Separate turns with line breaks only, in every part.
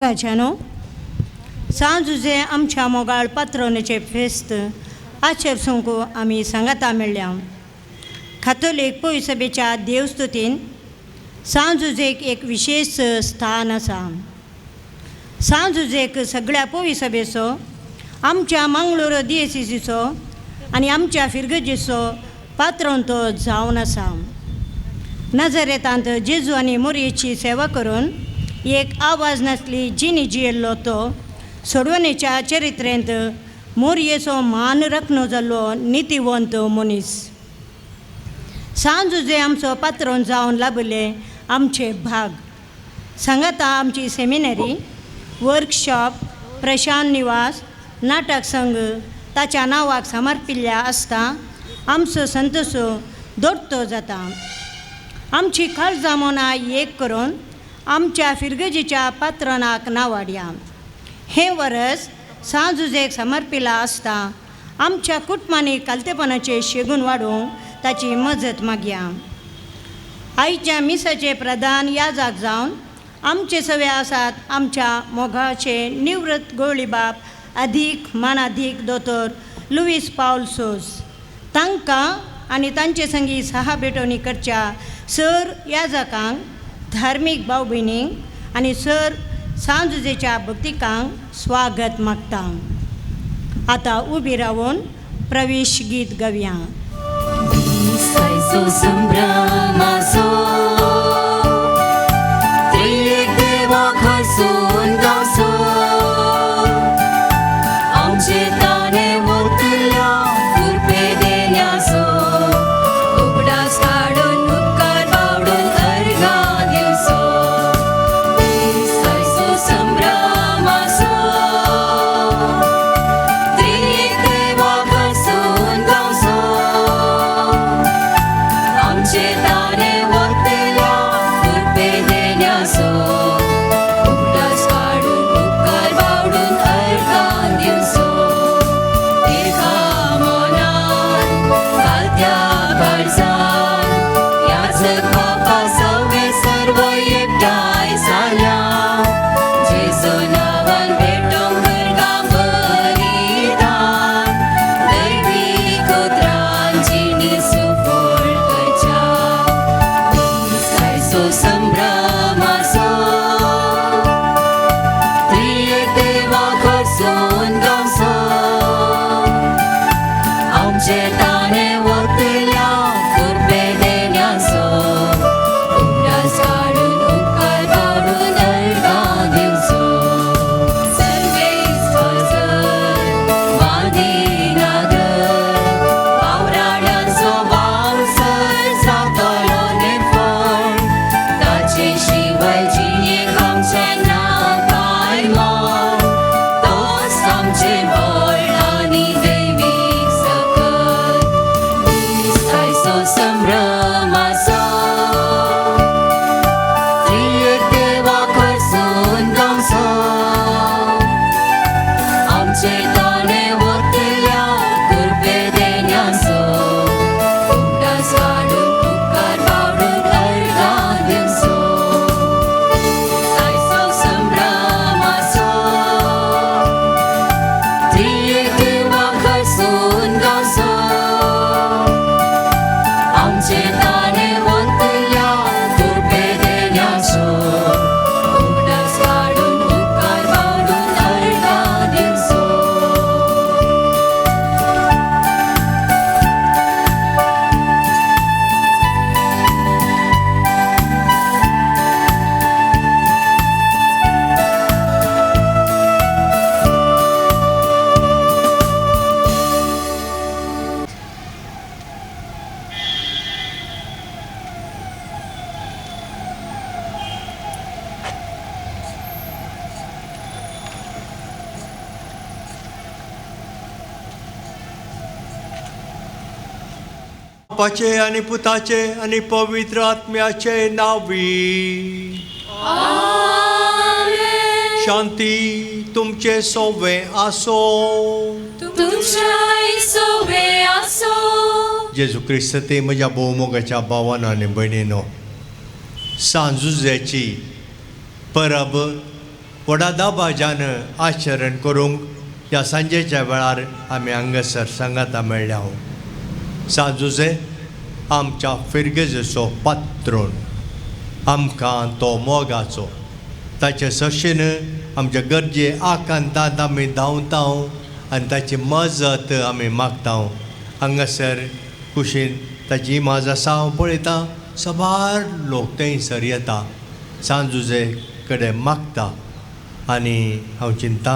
मोगाच्यानो, सांजुजे आमच्या मोगाळ पात्रोनेचे फेस्त आचेर संकू आमी सांगाता मेळ्ळ्या. खातोलीक पयसभेच्या देवस्तुतीन सांजुजेक एक विशेश स्थान आसा. सांजुजेक सगळ्या पयसभेचो, आमच्या मंगळूर दियेसीचो आनी आमच्या फिरगजेचो पात्रोन तो जावन आसा. नजरेतांत जेजू आनी मोरयेची सेवा करून एक आवाज नासली जिणी जियेल्लो तो सोडवणेच्या चरित्रेंत मोरयेचो मान रखणो जाल्लो नितीवंत मनीस. सांजुजे आमचो पात्रोन जावन लाभले आमचे भाग सांगाता आमची सेमिनरी, वर्कशॉप, प्रशांत निवास, नाटक संघ ताच्या नांवाक समर्पिल्ल्या आसता. आमचो संतोसो दोट्टो जाता. आमची काळजां मनां एक करून आमच्या फिरगजीच्या पात्रणाक नावाडया. हें वरस सांजुजेक समर्पिला आसता. आमच्या कुटुंबांनी कालतेपणाचे शेगून वाडोवंक ताची मजत मागया. आयच्या मिसाचे प्रधान याजाक जावन आमचे सवे आसात आमच्या मोगाचे निवृत्त गोळीबाब अधीक मानाधीक दोतोर लुईस पावल सोज. तांकां आनी तांचे संगी सहा भेटवणी करच्या सर याजकांक, धार्मीक भाव भयणींक आनी सर सांजुजेच्या भक्तिकांक स्वागत मागता. आतां उबी रावन प्रवेश गीत गावया.
संभ्रमासो त्रिएक देवा खसून गावसो, आमचे ताणे वतल्या कृपे देण्यासो, उगडास काडून उपकार बावडून अर्घां दिवसो. दिसायचो संभ्रमासो त्रिएक देवा खसून गावसो, आमचे ताणे वतल्या कृपे देण्यासो, उगडास काडून उपकार बावडून अर्घां दिवसो. एका मनान घालत्या काळजान याचक बापा सवे सर्व एकठांय जाल्या, जेजू नांवान भेटोवंक भुरगां बलिदान, दैवीक उतरान जिणी सुफळ करच्या. दिसायचो संभ्रमासो त्रिएक देवा खसून गावसो, आमचे ताणे वतल्या कृपे देण्यासो, उगडास काडून उपकार बावडून अर्घां दिवचो. सर्वेस्पर वादिनागर वावराड्यांचो वावसर जातलो निर्फळ, ताचे शिवाय जियेक आमचें ना कांय मोल, तोच आमचें बळ आनी दैवीक सकत. दिसायचो संभ्रमासो त्रिएक देवा खसून गावसो, आमचे ताणे वतल्या कृपे देण्यासो, उगडास काडून उपकार बावडून अर्घां दिवचो. दिसायचो संभ्रमासो त्रिएक देवा खसून गावसो, आमचे ताणे वतल्या कृपे देण्यासो, उगडास काडून उपकार बावडून अर्घां दिवचो.
बापाचे आनी पुताचे आनी पवित्र आत्म्याचे नांवी. शांती तुमचे सोवे आसो.
तुमच्याय सोवे आसो.
जेजू क्रिस्त ते म्हज्या भोवमोगाच्या भावान आनी भयणीनो, सांजुजेची परब व्हडा दबाज्यान आचरण करूंक ह्या सांजेच्या वेळार आमी हांगासर सांगाता मेळ्ळ्या. सांत जुझे आमच्या फिरगेजेचो पात्रोन, आमकां तो मोगाचो, ताचे सशेन आमच्या गरजे आकांतांत आमी धांवता आनी ताची मजत आमी मागता. हांगासर कुशीन ताची इमाज आसा, हांव पळयतां साबार लोक थंयसर येता, सांत जुझे कडेन मागता आनी हांव चिंता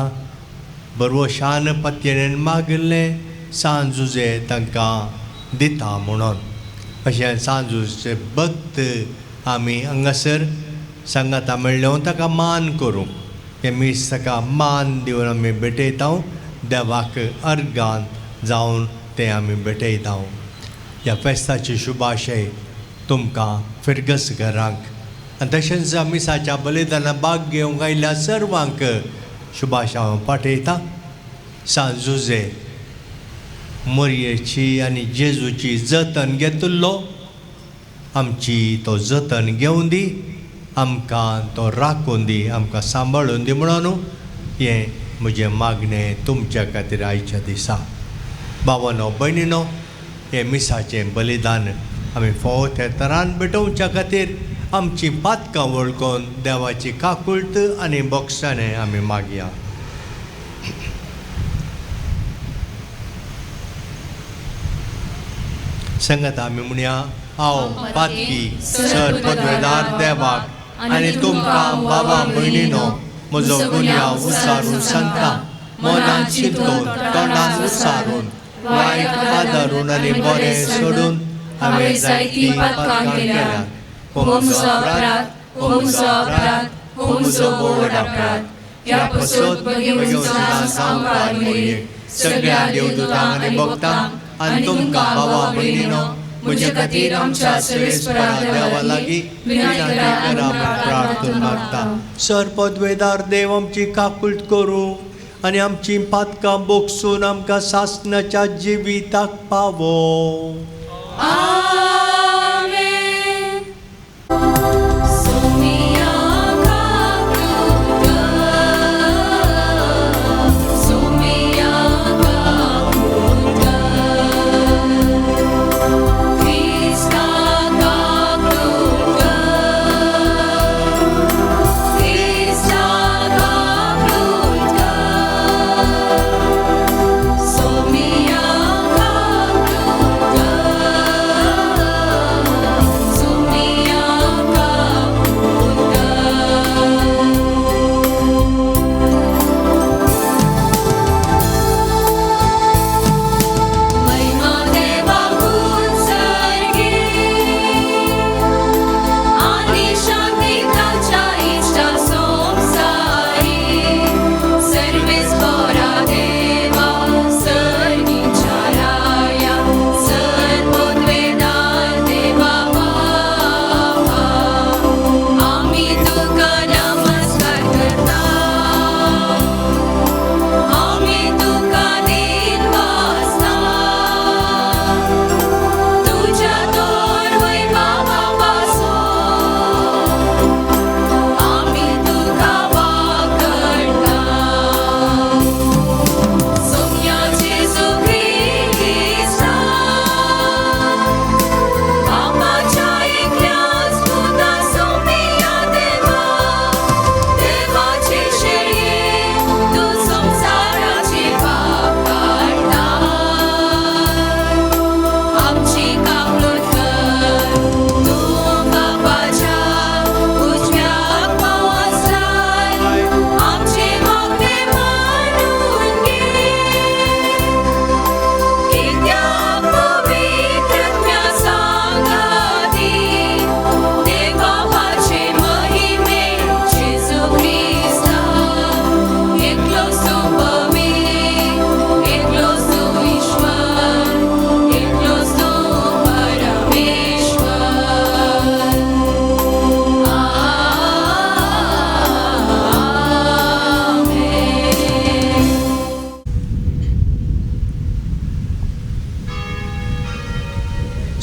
बरवो शान पत्येन मागिल्लें सांत जुझे तांकां दिता म्हणून. अशें सांत जुझे भक्त आमी हांगासर सांगाता मेळ्ळें ताका मान करूंक, हें मीस ताका मान दिवन आमी भेटयता, देवाक अर्गान जावन तें आमी भेटयता. ह्या फेस्ताची शुभाशय तुमकां फिरगस घरांक आनी तशेंच मिसाच्या बलिदाना भाग घेवंक आयिल्ल्या सर्वांक शुभाशय हांव पाठयतां. सांत जुझे मोरयेची आनी जेजूची जतन घेतिल्लो, आमची तो जतन घेवन दी, आमकां तो राखून दी, आमकां सांबाळून दी म्हणून हें म्हजें मागणें तुमच्या खातीर आयच्या दिसा. बाबानो भयणीनो, हें मिसाचें बलिदान आमी फावो त्या तरान भेटोवच्या खातीर आमची पातकां वळखून देवाची काकुळट आनी बोगसाणें आमी मागया. सांगात आमी म्हणया, हांव पातकी सर पदवेदार देवाक आनी तुमकां बाबा भयणीनो म्हजो गुन्यांव उसारून सांगता, मनान चिंतून तोंडान उसारून वायट आदारून आनी बरें सोडून हांवें जायतीं पातकां केल्यांत. हो म्हजो अपराध, हो म्हजो अपराध, हो म्हजो व्हड अपराध. ह्या पासत भगेवन सामकार मोरयेक सगळ्या देवदूतांक आनी भक्तांक आनी तुमकां बाबा भयणीनो म्हजे खातीर आमच्या सर्वेस्परा देवा लागीं विनंती करा म्हूण प्रार्थना मागता. सर पदवेदार देव आमची काकुळट करूं आनी आमची पातकां बोगसून आमकां सासणाच्या जिविताक पावो.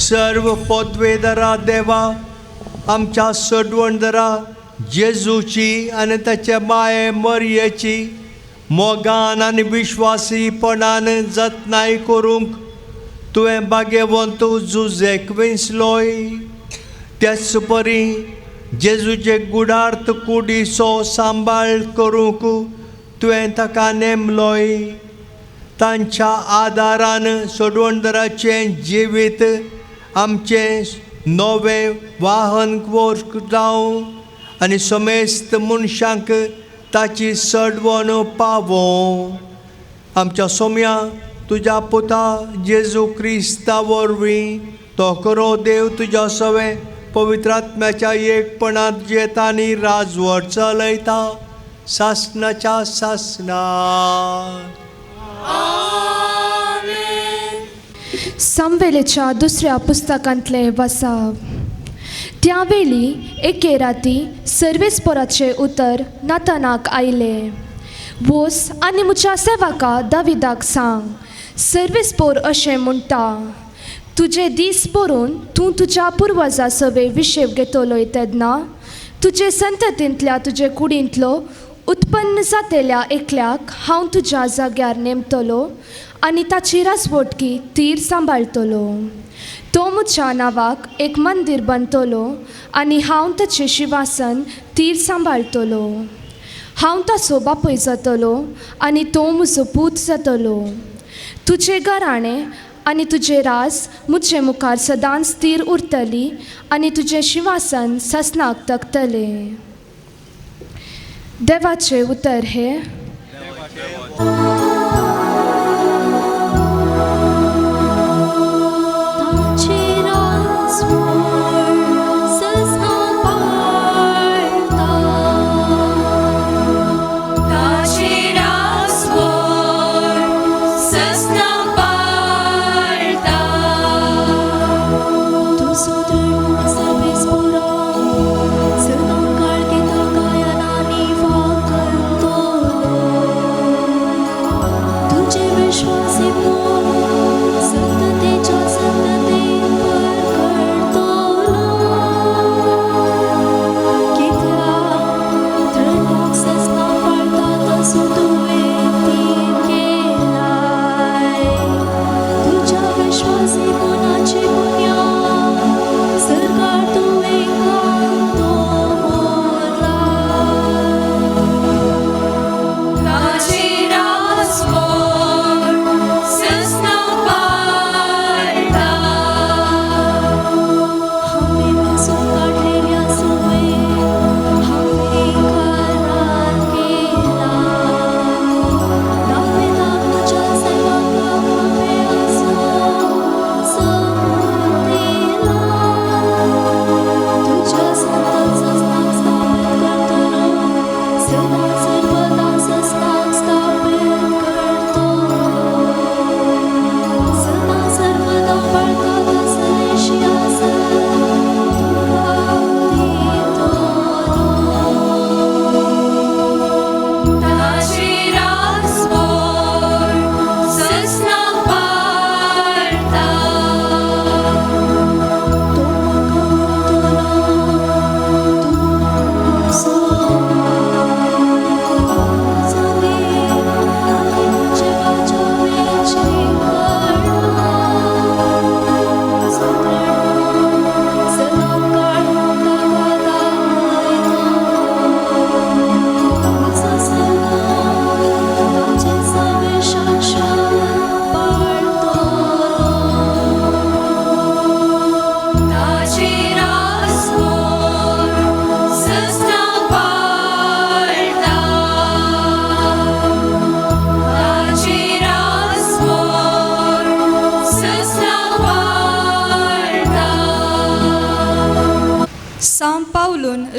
सर्व पदवेदरा देवा, आमच्या सोडवणदरा जेजूची आनी ताच्या माये मरयेची मोगान आनी विश्वासीपणान जतनाय करूंक तुवें भाग्यवंत जुजेक वेंचलोय. त्याच परी जेजूचे गुडार्थ कुडीचो सांबाळ करूंक तुवें ताका नेमलोय. तांच्या आदारान सोडवणदाराचें जिवीत आमचें नवें वाहन वर्क जावं आनी समेस्त मनशांक ताची सडवण पावों. आमच्या सोम्या तुज्या पुता जेजू क्रिस्ता वरवीं तो खरो देव तुज्या सवें पवित्र आत्म्याच्या एकपणांत जेता आनी राजवट चलयता सासणाच्या सासणा.
सामवेलेच्या दुसऱ्या पुस्तकांतलें वसाप. त्या वेळी एके राती सर्वेस्पोराचें उतर नातानाक आयलें, वोस आनी म्हज्या सेवका दाविदाक सांग, सर्वेस्पोर अशें म्हणटा, तुजे दीस बरोवन तूं तुज्या पुर्वजा सवे विशेव घेतलोय तेन्ना तुजे संततींतल्या तुजे कुडींतलो उत्पन्न जातेल्या एकल्याक हांव तुज्या जाग्यार नेमतलो आनी ताची रासवटकी तीर सांबाळटलो. तो म्हज्या नांवाक एक मंदीर बांदतलो आनी हांव ताचें शिवासन तीर सांबाळटलो. हांव ताचो बापूय जातलो आनी तो म्हजो पूत जातलो. तुजें घराणें आनी तुजें राज म्हजे मुखार सदांच तीर उरतली आनी तुजें शिवासन ससनाक तकतलें. देवाचें उतर हें.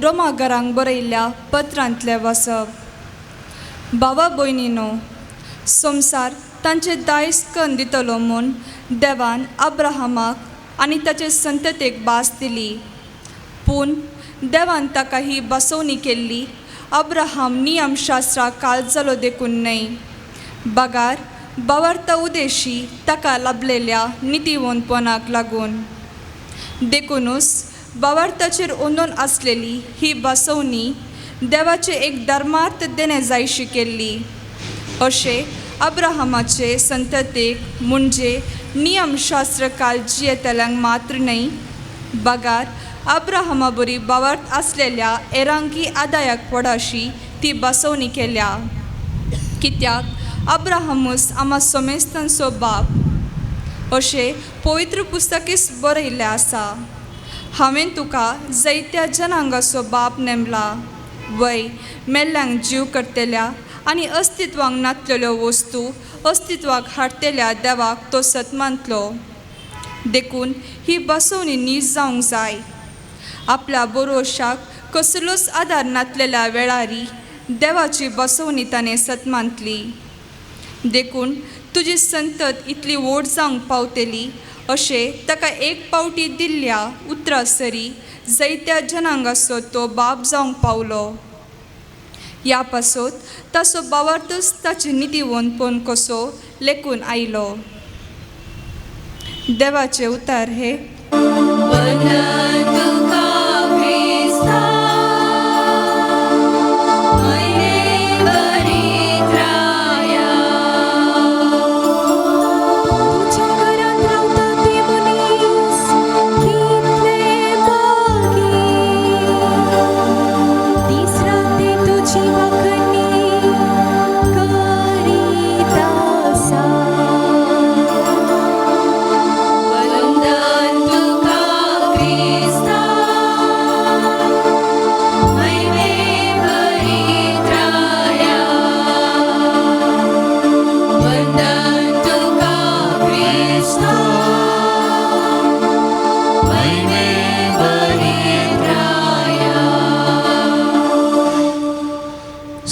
रोमागरांक बरयल्ल्या पत्रांतलें वाचप. बाबा भयणीनो, संवसार तांचे दायज कन्न दितलो म्हूण देवान अब्राहमाक आनी ताचे संततेक भास दिली. पूण देवान ताका ही बसवणी केल्ली अब्राहम नियमशास्त्राक काल जालो देखून न्हय, बगार बावार्ता उदेशी ताका लाभलेल्या नितीवंतपणाक लागून. देखुनूच भावार्थाचेर अंदून आसलेली ही बसवणी देवाचे एक धर्मार्थ देणें जायशी केल्ली. अशें अब्राहमाचे संततेक म्हणजे नियमशास्त्र काल जियेतल्यांक मात्र न्हय बगार अब्राहमा बरी भावार्थ आसलेल्या एरांकी आदायाक पडाशी ती बसवणी केल्या. कित्याक अब्राहमूच आमा सोमेस्तांचो बाप अशें पवित्र पुस्तकीच बरयल्लें आसा. हांवें तुका जायत्या जनांगाचो बाप नेमला वय मेल्ल्यांक जीव करतल्या आनी अस्तित्वाक नातलेल्यो वस्तू अस्तित्वाक हाडटेल्या देवाक तो सत मानतलो. देखून ही बसवणी नीज जावंक जाय. आपल्या बरोशाक कसलोच आदार नातलेल्या वेळारी देवाची बसवणी ताणें सत मानतली. देखून तुजी संतत इतली व्हड जावंक पावतली अशें ताका एक पावटी दिल्ल्या उतरा सरी जायत्या जनांगाचो तो बाप जावंक पावलो. ह्या पासत ताचो भावार्थूच ताचे नितीवंतपण कसो लेखून आयलो. देवाचे उतार हे.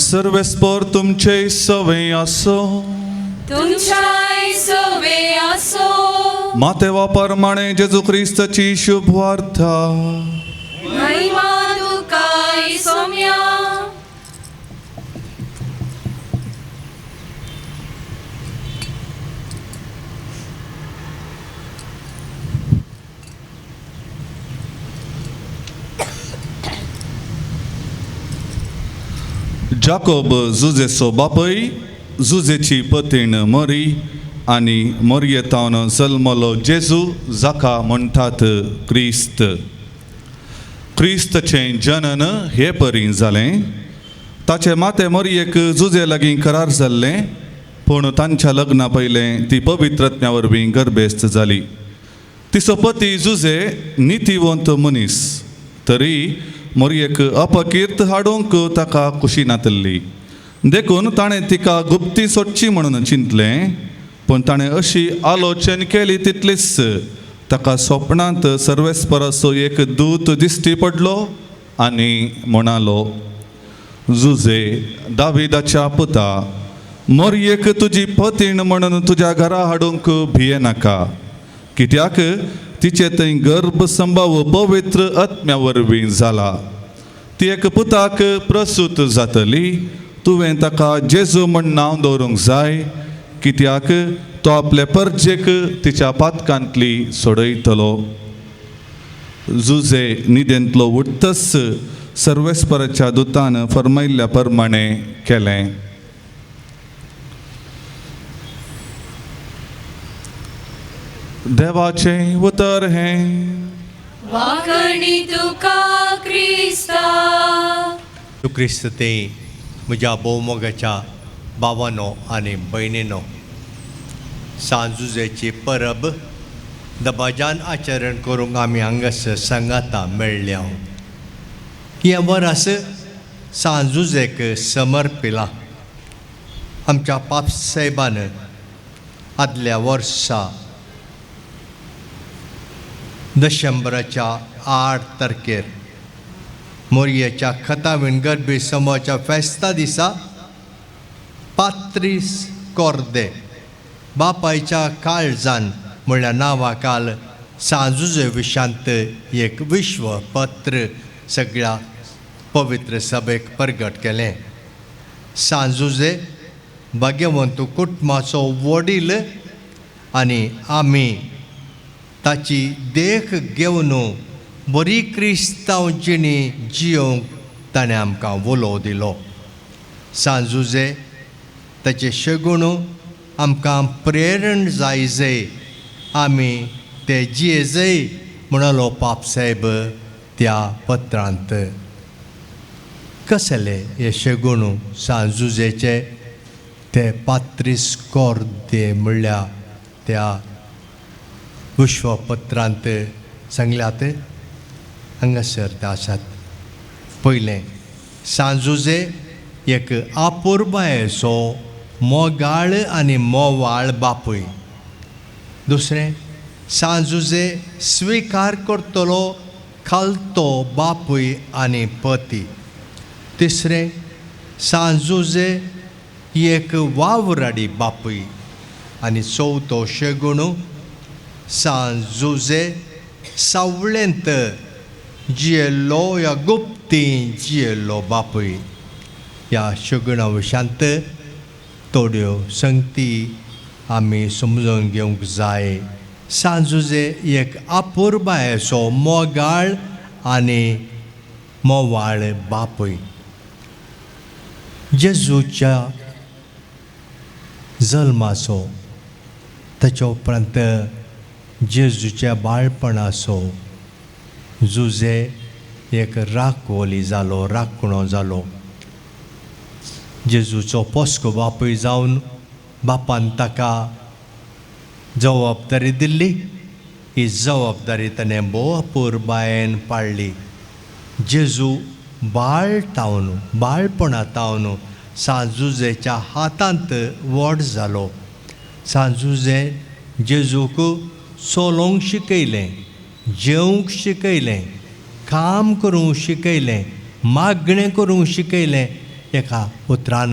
सर्वेस्पर तुमचे सवे आसो,
तुमच्याय सवे आसो.
मातेवा परमाणे जेजू क्रिस्ताची शुभ वार्ता.
महिमा तुकाय सोम्या.
जाकोब जुजेचो बापय, जुजेची पतीण मरी आनी मरयेतावन जल्मलो जेजू जाका म्हणटात क्रिस्त. क्रिस्तचें जनन हे परी जालें. ताचें माते मरयेक जुजे लागीं करार जाल्लें, पूण तांच्या लग्ना पयलें ती पवित्रज्ञा वरवीं गर्भेस्त जाली. तिचो पती जुजे नितीवंत मनीस, तरी मरयेक अपकीर्त हाडूंक ताका खुशी नातल्ली. देखून ताणें तिका गुप्ती सोडची म्हणून चिंतलें, पूण ताणें अशी आलोचन केली तितलीच ताका स्वप्नांत सर्वेस्पराचो एक दूत दिश्टी पडलो आनी म्हणालो, जुजे दाविदाच्या पुता, मरयेक तुजी पतीण म्हणून तुज्या घरा हाडूंक भियेनाका, कित्याक तिचे थंय गर्भ संभाव पवित्र आत्म्या वरवीं जाला. ती एक पुताक प्रसूत जातली, तुवें ताका जेजू म्हण नांव दवरूंक जाय, कित्याक तो आपले परजेक तिच्या पातकांतली सोडयतलो. जुजे निदेंतलो उठतच सर्वेस्पराच्या दुतान फर्मायल्ल्या प्रमाणे केलें. देवाचें उतर हें.
वाखणी तुका क्रिस्ता.
तूं क्रिस्त ते म्हज्या भोवमोगाच्या बाबानो आनी भयणीनो, सांजुजेची परब दबाजान आचरण करूंक आमी हांगासर सांगाता मेळ्ळ्या. हें वरस सांजुजेक समर्पिलां. आमच्या पापसाहेबान आदल्या वर्सा डिसेंबराच्या 8 तारखेर मोरयेच्या खतावीण गरबी समूहाच्या फेस्ता दिसा पात्रीस कोर्दे बापायच्या काळजान म्हणल्यार नांवा काल सांजुजे विशांत एक विश्वपत्र सगळ्या पवित्र सभेक प्रगट केलें. सांजुजे भाग्यवंत कुटुंबाचो वडील आनी आमी ताची देख घेवन बरी क्रिस्तांव जिणी जियोंक ताणें आमकां उलो दिलो. सांजुजे ताचे शगुण आमकां प्रेरण जाय जय आमी ते जिये जय म्हणलो पापसाहेब त्या पत्रांत. कसले हे शगुण सांजुजेचे ते पात्रीस कोर्दे म्हणल्या त्या विश्वपत्रांत सांगल्यात. हांगासर ते आसात. पयलें, सांजुजे एक आपुरबायेचो मोगाळ आनी मोवाळ बापूय. दुसरें, सांजुजे स्विकार करतलो खालतो बापूय आनी पती. तिसरें, सांजुजे एक वावराडी बापूय. आनी चवथो शेगुण, सांजुजे सावळेंत जियेल्लो या गुप्ती जियेल्लो बापूय. ह्या शगुणा विशांत थोड्यो संगती आमी समजून घेवंक जाय. सांजुजे एक आपुरबायेचो मोगाळ आनी मोवाळ बापूय. जेजूच्या जल्माचो ताच्या उपरांत जेजूच्या बाळपणाचो जुजे एक राखवली जालो, राखणो जालो. जेजूचो पोस्को बापूय जावन बापान ताका जबाबदारी दिल्ली. ही जबाबदारी ताणें भोव अपुरबायेन पाळ्ळी. जेजू बाळ तावन बाळपणा तावन सांजुजेच्या हातांत व्हड जालो. सांजुजे जेजूक चलोवंक शिकयलें, जेवंक शिकयलें, काम करूंक शिकयलें, मागणें करूंक शिकयलें. एका उतरान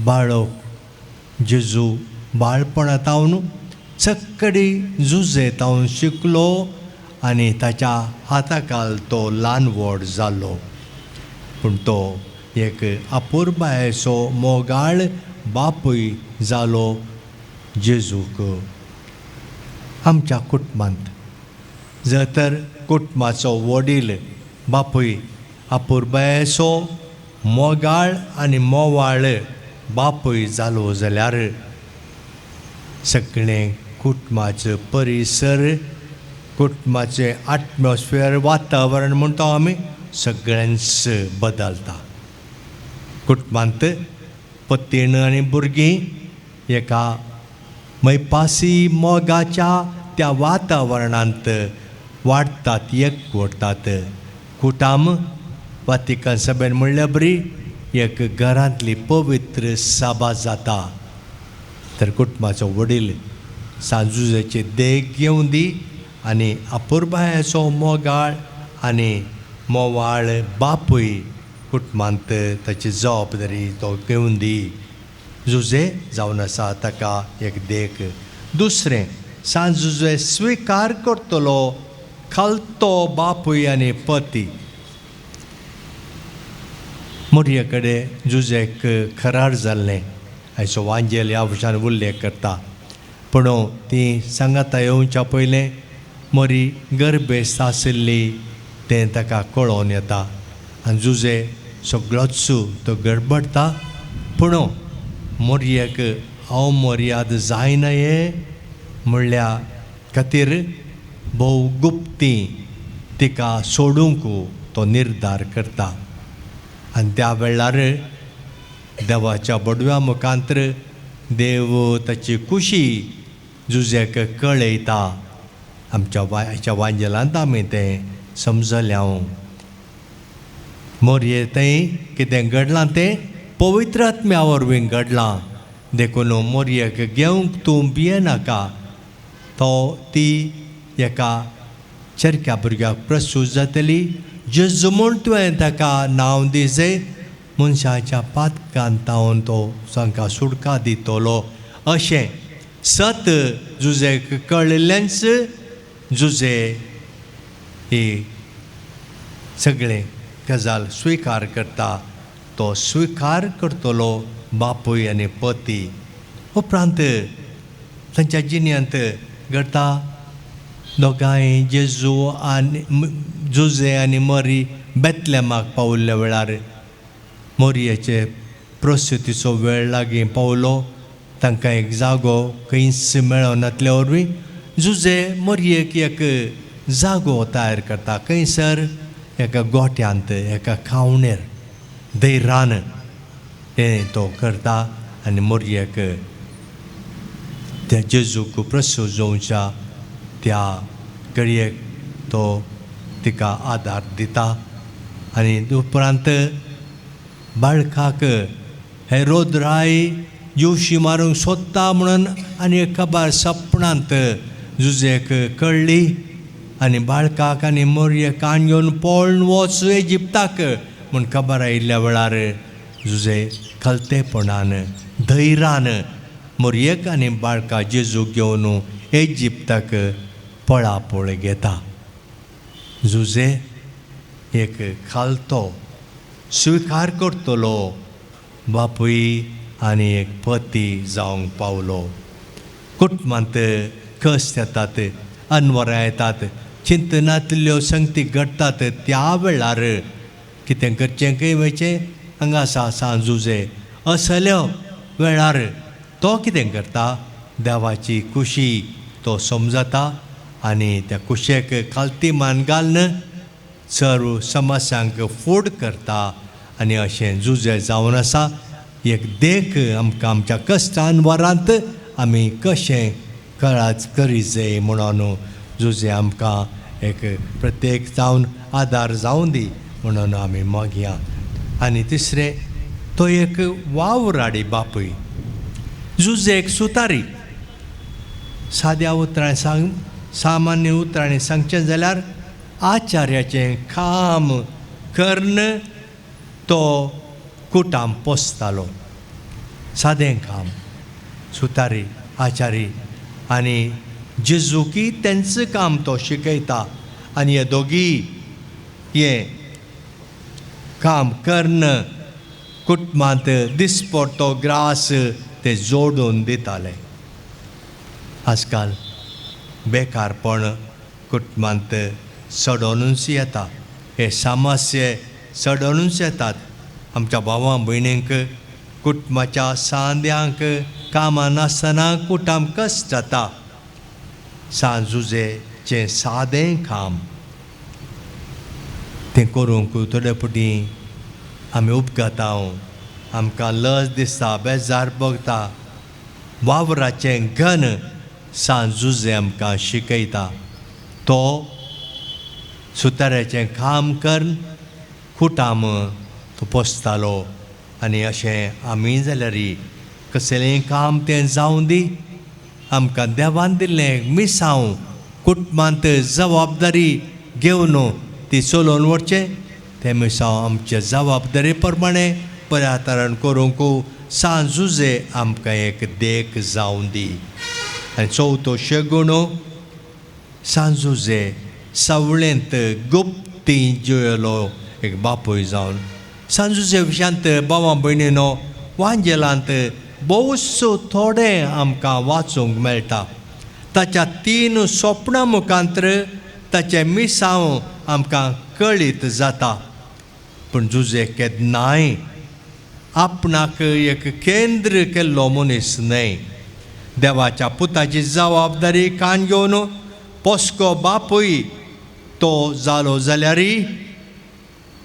बाळक जेजू बाळपणा तावन चक्कडी जुजे तावन शिकलो आनी ताच्या हाताखाल तो ल्हान व्हड जालो. पूण तो एक अपुरबायेचो मोगाळ बापूय जालो जेजूक. आमच्या कुटुंबांत जर तर कुटुंबाचो वडील बापूय अपुरबायेचो मोगाळ आनी मोवाळ बापूय जालो जाल्यार सगळें कुटुंबाचो परिसर, कुटुंबाचें एटमॉस्फियर, वातावरण म्हणटा आमी, सगळ्यांच बदलता. कुटुंबांत पत्तीण आनी भुरगीं एका मैपासी मोगाच्या त्या वातावरणांत वाडटात, एकवटतात. कुटाम वातिकन सभेन म्हणल्या बरी एक घरांतली पवित्र सभा जाता. तर कुटुंबाचो वडील सांजुजेची देख घेवन दी आनी अपुरबायेचो मोगाळ आनी मोवाळ बापूय कुटुंबांत ताची जबाबदारी तो घेवन दी. जुजे जावन आसा ताका एक देख. दुसरें, सांजुजे स्विकार करतलो खालतो बापूय आनी पती. मोरये कडेन जुजेक खरार जाल्लें आयचो वांजेल ह्या विशयान उल्लेख करता. पूण ती सांगाता येवच्या पयलें मोरी गर्भेस्त आशिल्ली तें ताका कळोवन येता आनी जुजे सगळोच तो गडबडटा. पूण मोरयेक हांव मर्याद जायना हे म्हणल्या खातीर भोव गुप्ती तिका सोडूंक तो निर्धार करता. आनी त्या वेळार देवाच्या बडव्या मुखांतर देव ताची खुशी जुजेक कळयता. आमच्या आयच्या वांजेलांत आमी तें समजलें. हांव मोरये थंय कितें घडलां तें पवित्र आत्म्या वरवीं घडलां, देखून मोरयेक घेवंक तूं भियेनाका. तो ती एका चरक्या भुरग्याक प्रसूत जातली, जेजू म्हूण तुवें ताका नांव दिजय, मनशाच्या पातकान तावन तो तांकां सुटका दितलो. अशें सत जुजेक कळिल्लेंच जुजे ही सगळें गजाल स्विकार करता. तो स्विकार करतलो बापूय आनी पती. उपरांत तांच्या जिन्यांत घडटा दोगांय जेजू आनी जुजे आनी मरी बेतलेमाक पावल्ल्या वेळार मोरयेचे प्रस्तुतीचो वेळ लागीं पावलो. तांकां एक जागो खंयच मेळनातल्या वरवीं जुजे मोरयेक एक जागो तयार करता. खंयसर एका गोठ्यांत, एका खावणेर दैरान हें तो करता आनी मोरयेक त्या जेजूक प्रसूत जावच्या त्या घडयेक तो तिका आदार दिता. आनी उपरांत बाळकाक हे रोदराय जीवशी मारूंक सोदता म्हणून आनी एक खबर सपनांत जुजेक कळ्ळी आनी बाळकाक आनी मोरयेक कान घेवन पळून वच इजिप्ताक म्हूण खबर आयिल्ल्या वेळार जुजे खलतेपणान धैरान मोरयेक आनी बाळका जेजूक घेवन इजिप्ताक पळापळ घेता. जुजे एक खालतो स्विकार करतलो बापूय आनी एक पती जावंक पावलो. कुटुंबांत कश्ट येतात, अनवरां येतात, चिंतनांतल्यो संगती घडटात. त्या वेळार कितें करचें खंय वयचें हांगा आसा सांजुजे असल्या वेळार तो कितें करता, देवाची खुशी तो समजता आनी त्या कुशेक खालती मान घालून सर्व समस्यांक फूड करता. आनी अशें जुजे जावन आसा एक देख आमकां आमच्या कश्टान वरांत आमी कशें कळाच करी जाय म्हणून जुजे आमकां एक प्रत्येक जावन आदार जावं दी म्हणून आमी मागया. आनी तिसरें, तो एक वावराडी बापूय. जुजे एक सुतारी. साद्या उतरांनी सांग, सामान्य उतरांनी सांगचें जाल्यार आचार्याचें काम कर्ण तो कुटाम पोसतालो. सादें काम, सुतारी आचारी आनी जेजुकी तेंचें काम तो शिकयता. आनी हे दोगी हें काम कर्ण कुटुंबांत दिसपडटो ग्रास ते जोडून दिताले. आजकाल बेकारपण कुटुंबांत चडोनूच येता, हे समस्ये चडोनूच येतात. आमच्या भावां भयणींक कुटुंबाच्या सांद्यांक कामां नासतना कुटुंब कश्ट जाता. सांजुजेचें सादें काम तें करूंक थोडे फावटी आमी उपघाता, आमकां लज दिसता, बेजार भोगता. वावराचें घन सांजुजे आमकां शिकयता. तो सुताऱ्याचें काम करून कुटाम तो पोसतालो. आनी अशें आमी जाल्यार कसलेंय काम तें जावं दी, आमकां देवान दिल्लें मिसांव कुटुंबांत जबाबदारी घेवन ती चलोवन व्हरचें तें मिसांव आमचे जबाबदारी प्रमाणे बऱ्या तरान करूंक सांजुजे आमकां एक देख जावं दी. आनी चवथो शेगुणो, सांजुजे सावळेंत गुप्ती जियेलो एक बापूय जावन. सांजुजे विशयांत भावा भयणीनो वांजेलांत भोवसो थोडें आमकां वाचूंक मेळटा. ताच्या 3 सोपणां मुखांतर ताचें मिसांव आमकां कळीत जाता. पूण जुजे केन्नाय आपणाक एक केंद्र केल्लो मनीस न्हय. देवाच्या पुताची जबाबदारी कान घेवन पोसको बापूय तो जालो जाल्यारय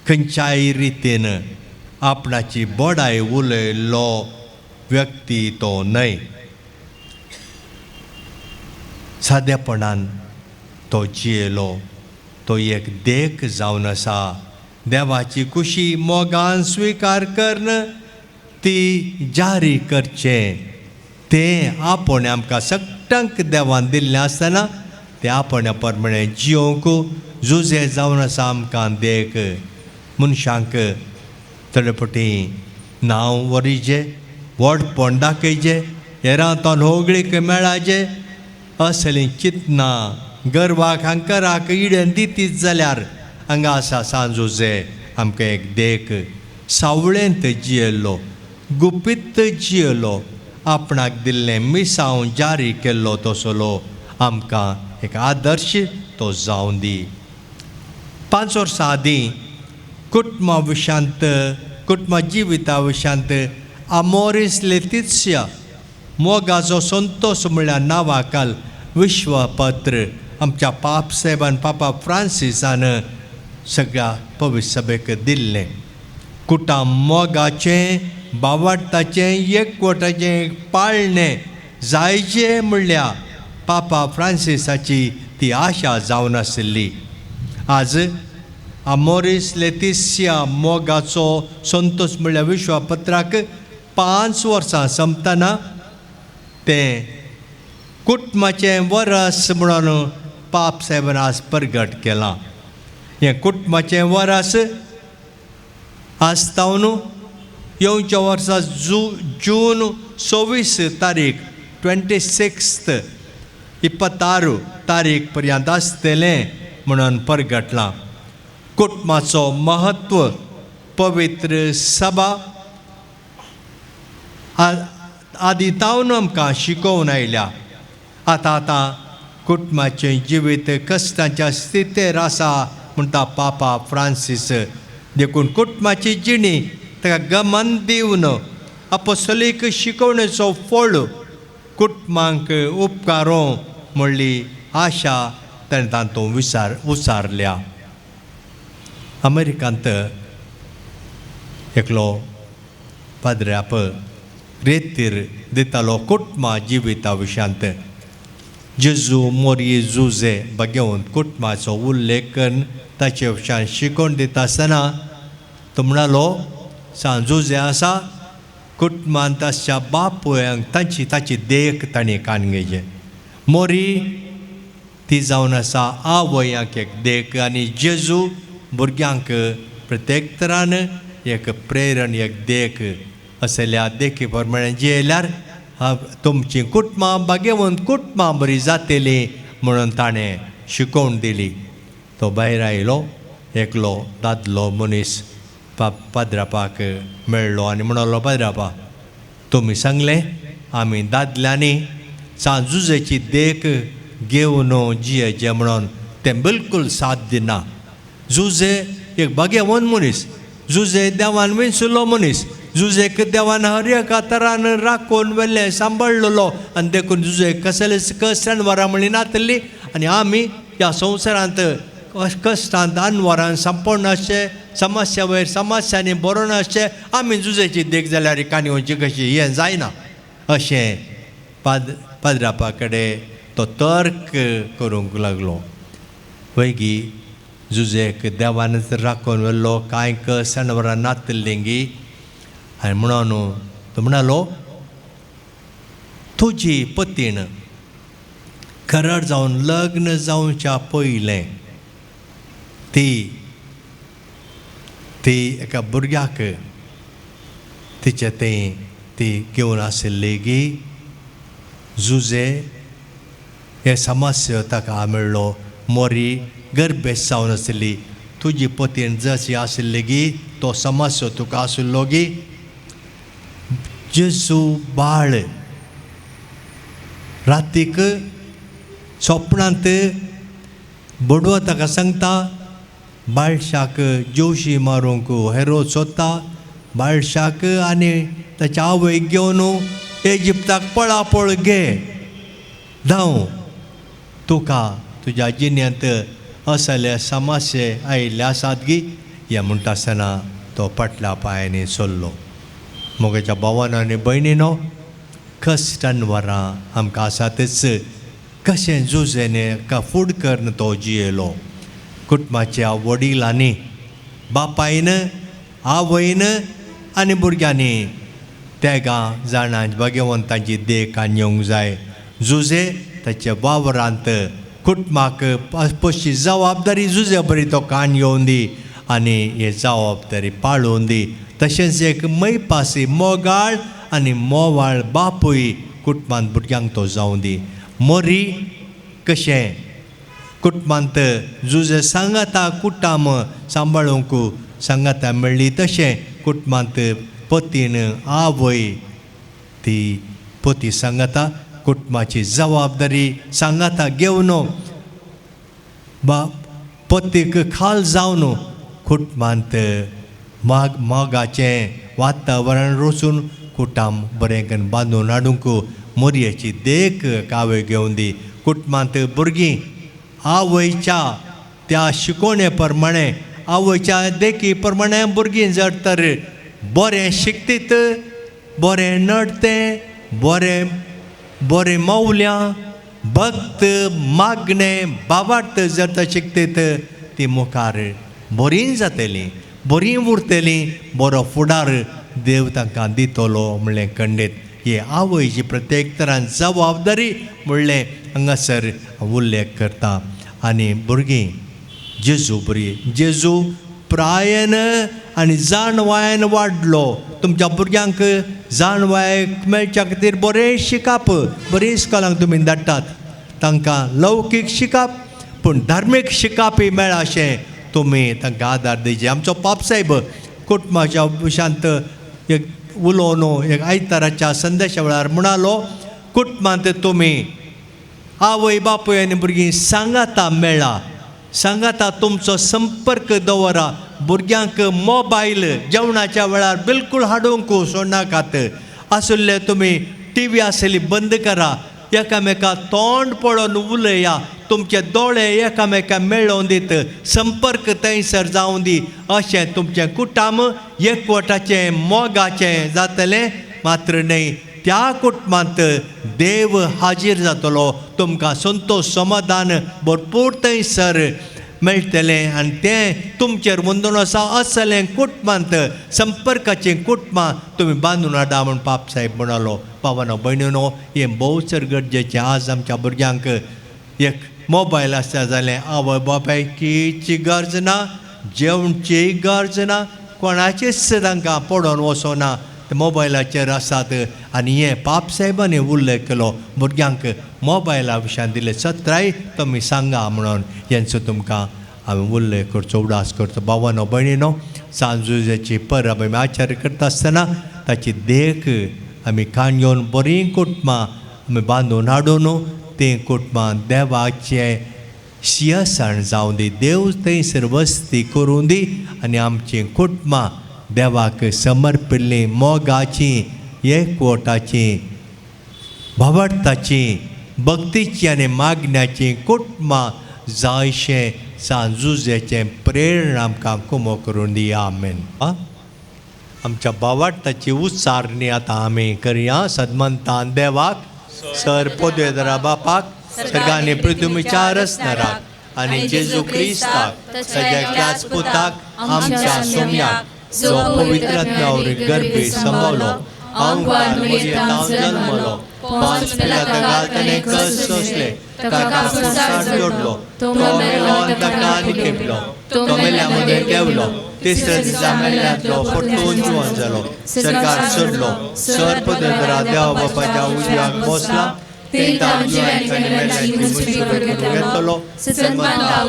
खंयच्याय रितीन आपणाची बडाय उलयल्लो व्यक्ती तो न्हय. सादेपणान तो जियेलो. तो एक देख जावन आसा. देवाची खुशी मोगान स्विकार करून ती जारी करचें तें आपण आमकां सगळ्यांक देवान दिल्लें आसतना तें आपण प्रमाणे जियोंक जुजे जावन आसा आमकां देख. मनशांक थोडे फावटी नांव वरीजे, व्हडपण दाखयचें, हेरां तोंड होगळीक मेळाचें असलीं चिंतनां गर्वाक हंकराक इडेन दितीच जाल्यार हांगा आसा सांजुजे आमकां एक देख. सावळेंत जियेल्लो, गुपीत जियेलो, आपणाक दिल्लें मिसांव जारी केल्लो तसलो आमकां एक आदर्श तो जावन दी. 5 वर्सां आदीं कुटुंबा विशांत, कुटुंबा जिविता विशांत आमोरीस लेतित्सिया मोगाचो संतोष म्हणल्यार नांवाखाल विश्वपत्र आमच्या पाप साहेबान पापा फ्रांसिसान सगळ्या पवित्र सभेक दिल्लें. कुटां मोगाचें, बावडताचें, एकवटाचें पाळणें जायचें म्हणल्यार पापा फ्रांसिसाची ती आशा जावन आशिल्ली. आज आमोरीस लेतिसिया मोगाचो संतोष म्हणल्यार विश्वपत्राक 5 वर्सां सोंपतना तें कुटुंबाचें वरस म्हणून पाप साहेबान आज परगट केलां. हें कुटुंबाचें वरस आज तावन येवच्या वर्सा जून 26 तारीख 26 26 तारीख पर्यंत आसतलें म्हणून परगटलां. कुटुंबाचो महत्व पवित्र सभा आदी तावन आमकां शिकोवन आयल्या. आतां आतां कुटुंबाचें जिवीत कश्टांच्या स्थितेर आसा म्हणटा पापा फ्रांसीस. देखून कुटुंबाची जिणी ताका गमन दिवन अपोस्तलीक शिकोवणेचो फळ कुटुंबांक उपकारो म्हणली आशा ताणें तातूंत उचारल्या. अमेरिकांत एकलो पाद्र्याप रेतीर दितालो कुटुंबा जिविता विशांत. जेजू मोरये जुजे बगेवन कुटुंबाचो उल्लेख करून ताचे विशान शिकोवन दिता आसतना तो म्हणालो, सांजुजे जुजे आसा कुटुंबांत आसच्या बापूयांक तांची ताची देख तांणी कान घेवचें. मोरी ती जावन आसा आवयांक एक देख आनी जेजू भुरग्यांक प्रत्येक तरान एक प्रेरण एक देख असल्या देखी प्रमाणे जियेल्यार तुमची कुटुंबां बागेवन कुटुंबां बरी जातली म्हणून ताणें शिकोवन दिली. तो भायर आयलो, एकलो दादलो मनीस पाद्रापाक मेळ्ळो आनी म्हणलो, पाद्रापा तुमी सांगलें आमी दादल्यांनी सांजुजेची देख घेवन जियेचें म्हणून, तें बिलकूल साथ दिना. जुजे एक बागेवन मनीस, जुजे देवान विंचुलो मनीस, जुजेक देवान हर एका तरान राखून व्हेलें सांबाळ्ळलो आनी देखून जुजेक कसलेच कश्ट अनवरां म्हणली नातली आनी आमी ह्या संवसारांत कश्टांत अनवरान सांपडून आसचे, समस्या वयर समस्यांनी बरोवन आसचे, आमी जुजेची देख जाल्यार काणी वचची कशी हें जायना अशें पाद्रापा कडेन तो तर्क करूंक लागलो. वैगी जुजेक देवानच राखून व्हेल्लो, कांय कश्ट अनवरां नातलीं गी. आनी म्हणून तो म्हणालो, तुजी पतीण करार जावन लग्न जावच्या पयलें ती ती एका भुरग्याक तिचें तें ती घेवन आशिल्ली गी. जुजे हे समस्या ताका मेळ्ळो, मोरी गर्भेस्त जावन आशिल्ली. तुजी पतीण जशी आशिल्ली गी तो समस्या तुका आशिल्लो गी. जेजू बाळ रातीक सोपणांत बडवा ताका सांगता, बाळशाक जोशी मारूंक हेरो सोदता, बाळशाक आनी ताच्या आवयक घेवन इजिप्ताक पळापळ घे, धांव, तुका तुज्या जिन्यांत असले समस्ये आयिल्ले आसात गी. हें म्हणटा आसतना तो फाटल्या पांयांनी सोल्लो. मोगाच्या भावान आनी भयणीनो, कश्ट अनवरां आमकां आसातच. कशें जुजेने का फूड करून तो जियेलो. कुटुंबाच्या वडिलांनी, बापायन, आवयन आनी भुरग्यांनी तेगां जाणां भाग्यवंतांची देख आनी येवंक जाय. जुजे ताच्या वावरांत कुटुंबाक पशी जबाबदारी जुजे बरी तो कान येवन दी आनी हे जबाबदारी पाळोवन दी. तशेंच एक मैपासी मोगाळ आनी मोवाळ बापूय कुटुंबांत भुरग्यांक तो जावं दी. मोरी कशें कुटुंबांत जुजे सांगाता कुटाम सांबाळूंक सांगाता मेळ्ळी, तशें कुटुंबांत पतीन आवय ती पती सांगाता कुटुंबाची जबाबदारी सांगाता घेवन बा पतीक खाल जावन कुटुंबांत मोगाचें वातावरण रोसून कुटाम बरें करून बांदून हाडूंक मोरयेची देख काव्य घेवन दी. कुटुंबांत भुरगीं आवयच्या त्या शिकोवणे प्रमाणे आवयच्या देखी प्रमाणे भुरगीं जर तर बरें शिकतीत, बरें नडतें, बरें बरें मौल्यां भक्त मागणें बाबार्थ जर तर शिकतीत ती मुखार बरीं जातलीं, बरीं उरतलीं, बरो फुडार देव तांकां दितलो म्हणलें खंडीत. ही आवयची प्रत्येक तरान जबाबदारी म्हणलें हांगासर उल्लेख करता. आनी भुरगीं जेजू बरी जेजू प्रायन आनी जाणवायन वाडलो. तुमच्या भुरग्यांक जाणवाय मेळच्या खातीर बरें शिकप, बरीं इस्कॉलांक तुमी धाडटात, तांकां लौकीक शिकप पूण धार्मीक शिकपय मेळा अशें तुमी तांकां आदार दिवचे. आमचो पापसाहेब कुटुंबाच्या विशांत एक उलोवन एक आयताराच्या संदेशा वेळार म्हणालो, कुटुंबांत तुमी आवय बापूय आनी भुरगीं सांगाता मेळा, सांगाता तुमचो संपर्क दवरा. भुरग्यांक मोबायल जेवणाच्या वेळार बिलकूल हाडूंक सोडनाकात. आशिल्ले तुमी टी व्ही आसली बंद करा, एकामेका तोंड पळोवन उलया, तुमचे दोळे एकामेका मेळोवन दीत, संपर्क थंयसर जावं दी. अशें तुमचें कुटुंब एकवटाचें मोगाचें जातलें. मात्र न्हय त्या कुटुंबांत देव हाजीर जातलो, तुमकां संतोश समाधान भरपूर थंयसर मेळटलें. आनी तें तुमचेर वंदून आसा असलें कुटुंबांत संपर्काचें कुटुंबां तुमी बांदून हाडा म्हूण पापसाहेब म्हणालो. बाबानो भयणीनो, हें भोव चड गरजेचें. आज आमच्या भुरग्यांक एक मोबायल आसता जाल्यार आवय बापायची गरज ना, जेवणची गरज ना, कोणाचीच तांकां पडोन वचना, ते मोबायलाचेर आसात. आनी हें पापसाहेबांनी उल्लेख केलो, भुरग्यांक मोबायला विशयान दिले सत्राय तुमी सांगा म्हणून हेंचो तुमकां हांवें उल्लेख करचो, उडास करचो. बाबानो भयणीनो, सांजुजाची परब आमी आचार करता आसतना ताची देख आमी काण घेवन बरीं कुटुंबां आमी बांदून हाडून तीं कुटुंबां देवाचें शियासण जावं दी, देव थंयसर वस्ती करूं दी आनी आमचीं कुटुंबां देवाक समर्पिल्लीं मोगाचीं, एकवटाचीं, भावार्थाचीं, भक्तीचीं आनी मागण्याचीं कुटुंबां जायशें सांजुजेचें प्रेरणा आमकां कुमो करून दी. आमेन. आमच्या भावार्थाची उच्चारणी आतां आमी करया. सदमंतान देवाक, सर पोदेदरा बापाक, सर्गांनी पृथ्वीच्या रचणाराक आनी जेजू क्रिस्ताक ताच्या एकल्याच पुताक आमच्या सोम्याक, जो पवित्र आत्म्या गर्भे संभवलो, अंगार मरियेंत जल्मलो, पांच पिलाता ताणें कश्ट सोंसले, ताका संवसार जोडलो, तो मेलो आनी ताका निखेपलो, तो मेल्या मदें देंवलो, तिसऱ्या दिसा मेल्ल्यांतलो परतून जिवन जालो, सरकार सोडलो, सर पदरा देवा बापाच्या उजव्याक बसला, घेतलो,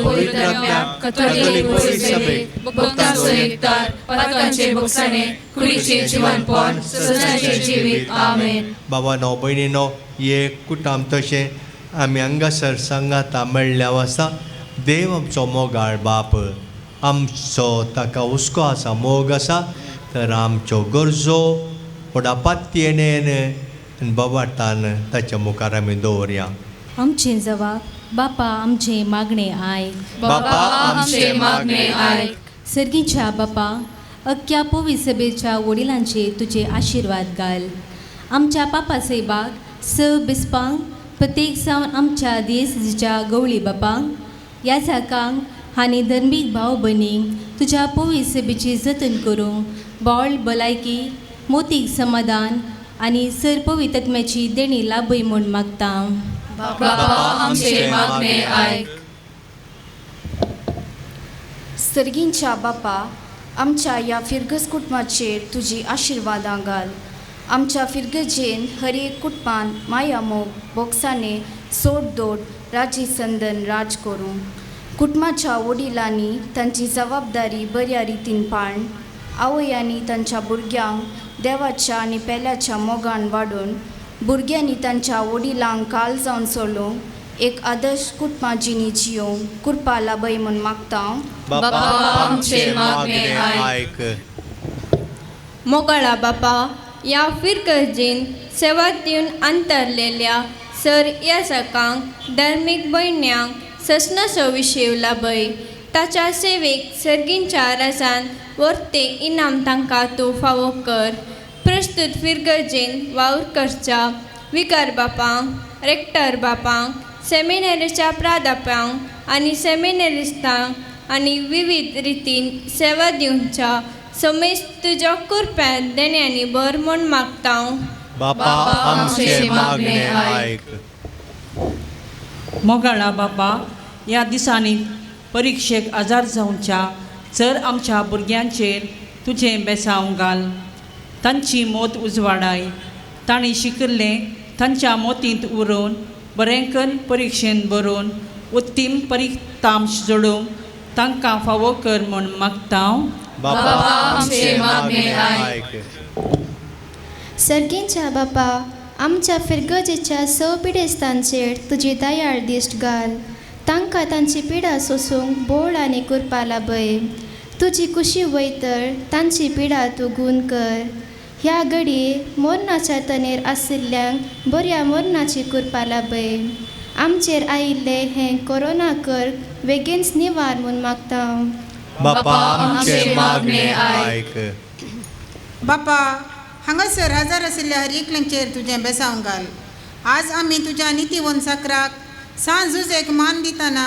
पवित्र आत्म्याक, कॅथोलिक सभेक,
भक्तांचो एकतार, पातकांचे भोगसाणे, कुडीचे जिवनपण, सदांचें जिवीत. आमेन.
बाबानो भयणीनो, हे कुटुंब तशें आमी हांगासर सांगाता मेळ्ळ्या आसा. देव आमचो मोगाळ बाप, आमचो ताका हुस्को आसा, मोग आसा, तर आमच्यो गरजो व्हडा पातयेन आनी बाबार्थान ताच्या मुखार आमी दवरया.
आमचें जवाब बापा आमचें मागणें आयक,
बापा आमचें मागणें आयक.
सर्गीच्या बापा, अख्ख्या पवी सभेच्या वडिलांचे तुजे आशिर्वाद घाल. आमच्या पापा साहेबाक, स बिस्पांक, प्रत्येक जावन आमच्या दियेसीच्या गवळी बापांक, ह्या जाकांक आनी धर्मीक भाव भयणींक तुज्या पवी सभेची जतन करूंक बावळ भलायकी, मोतीक समाधान आनी सर पवित्रत्म्याची देणी लाभय म्हूण मागता.
बापा आमचें मागणें आयक.
सर्गींच्या बापा, आमच्या ह्या फिरगज कुटुंबाचेर तुजी आशिर्वादां घाल. आमच्या फिरगजेन हर एक कुटुंबान माया मोग भोगसाणे सोड दोड राजी संदन राज करूं. कुटुंबाच्या वडिलांनी तांची जबाबदारी बऱ्या रितीन पाळन, आवयांनी तांच्या भुरग्यांक देवाच्या आनी पेल्याच्या मोगान वाडोवन, भुरग्यांनी तांच्या वडिलांक काल जावन सोलोवंक एक आदर्श कुटुंबा जिणी जियोंक कृपा लाभय म्हूण मागता.
बापा
आमचें मागणें आयक.
मोगाळा बापा, ह्या फिरगर्जीन सेवा दिवन अंतरलेल्या सर यासकांक, धर्मीक भयण्यांक ससनाचो विशेव लाभय. ताच्या सेवेक सर्गींच्या राजान वर्ते इनाम तांकां तूं फावो कर. प्रस्तुत फिरगर्जेन वावर करच्या विकार बापांक, रेक्टर बापांक, सेमिनरीच्या प्राध्यापकांक आनी सेमिनरिस्तांक आनी विविध रितीन सेवा दिवच्या समेज तुज्या कृप्यान देण्यांनी भर म्हूण मागता.
बापा आमचें मागणें आयक.
मोगाळा बापा, ह्या दिसांनी परिक्षेक आजार जावच्या चर आमच्या भुरग्यांचेर तुजें बेसांव घाल. तांची मोत उजवाडाय. तांणी शिकिल्लें तांच्या मोतींत उरोवन बरें कन्न परिक्षेन बरोवन उत्तीम परितांश जोडूंक तांकां फावो कर म्हूण मागता.
बापा आमचें मागणें आयक.
सर्गींच्या बापा, आमच्या फिरगजेच्या स पिडेस्तांचेर तुजी दयाळ दिश्ट घाल. तांकां तांची पिडा सोसूंक बोळ आनी कृपा लाभय. तुजी कुशी वयतर तांची पिडा तूं गूण कर. ह्या घडये मोरनाच्या तनेर आशिल्ल्यांक बऱ्या मोरनाची कृपा लाभय. आमचेर आयिल्लें हें कोरोना कर वेगींच निवार म्हूण मागता.
बापा आमचें मागणें आयक.
बापा, हांगासर हजर आशिल्ल्या हर एकल्यांचेर तुजें बेसांव घाल. आज आमी तुज्या नितीवंत साकराक सांज जुजेक मान दितना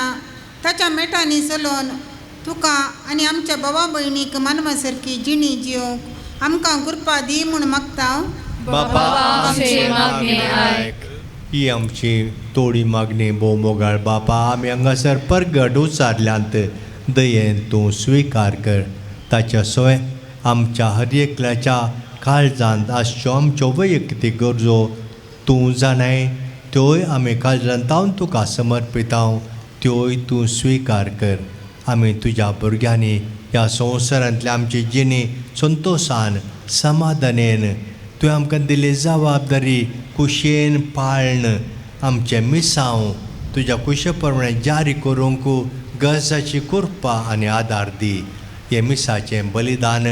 ताच्या मेटांनी चलोवन तुका आनी आमच्या भावा भयणीक मानवा सारकी जिणी जियोंक आमकां कृपा दी म्हूण मागता.
बापा आमचें मागणें आयक. ही आमची थोडी मागणी भोव मोगाळ बापा, आमी हांगासर परगट उचारल्यांत दयेन तूं स्विकार कर. ताच्या सोय आमच्या हर एकल्याच्या काळजांत आसच्यो आमच्यो वैयक्तीक गरजो तूं जाणाय, त्योय आमी काळजांत तुका समर्पितां, त्योय तूं स्विकार कर. आमी तुज्या भुरग्यांनी ह्या संवसारांतल्या आमची जिणी संतोशान समाधानेन तुवें आमकां दिल्ली जबाबदारी कुशेन पाळण आमचें मिसांव तुज्या कुशे प्रमाणे जारी करूंक गरजाची कृपा आनी आदार दी. हें मिसाचें बलिदान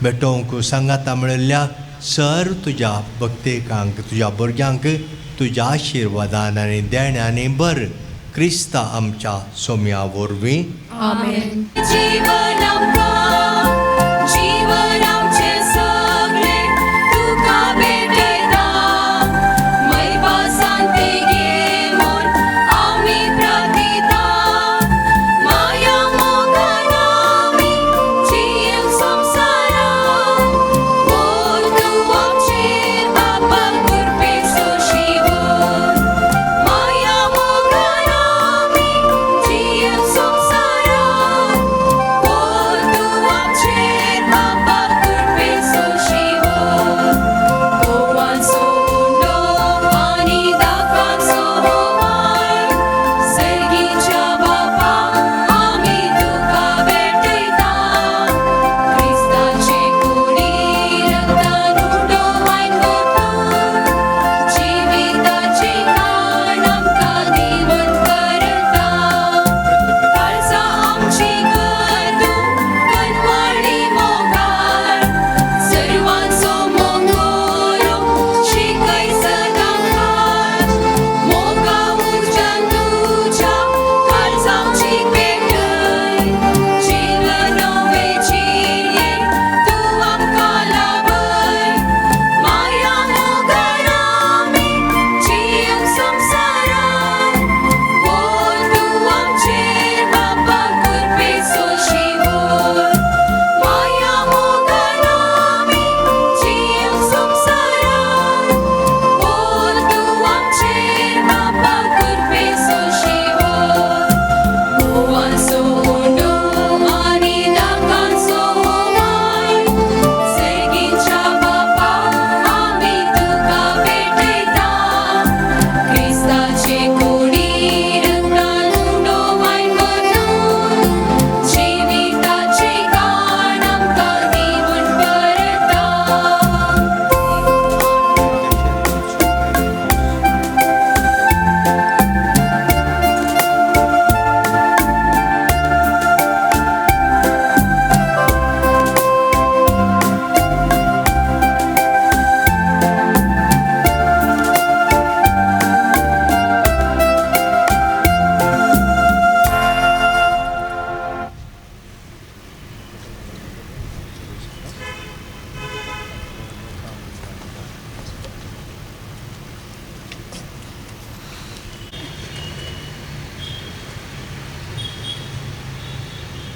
भेटोवंक सांगाता मेळिल्ल्या सर तुज्या भक्तेकांक तुज्या भुरग्यांक तुज्या आशिर्वादान आनी देण्यांनी बर. क्रिस्ता आमच्या सोम्या वरवीं.
आमेन. जीवन आमकां, जीवन आमचें सगळें तुका भेटयता. मैबा सांते घे म्हूण आमी प्रार्थिता. माया मोगान आमी जियेवंक संवसारांत. बोल तूं आमचेर बाबा कृपेचो शिंवर. माया मोगान आमी जियेवंक संवसारांत. बोल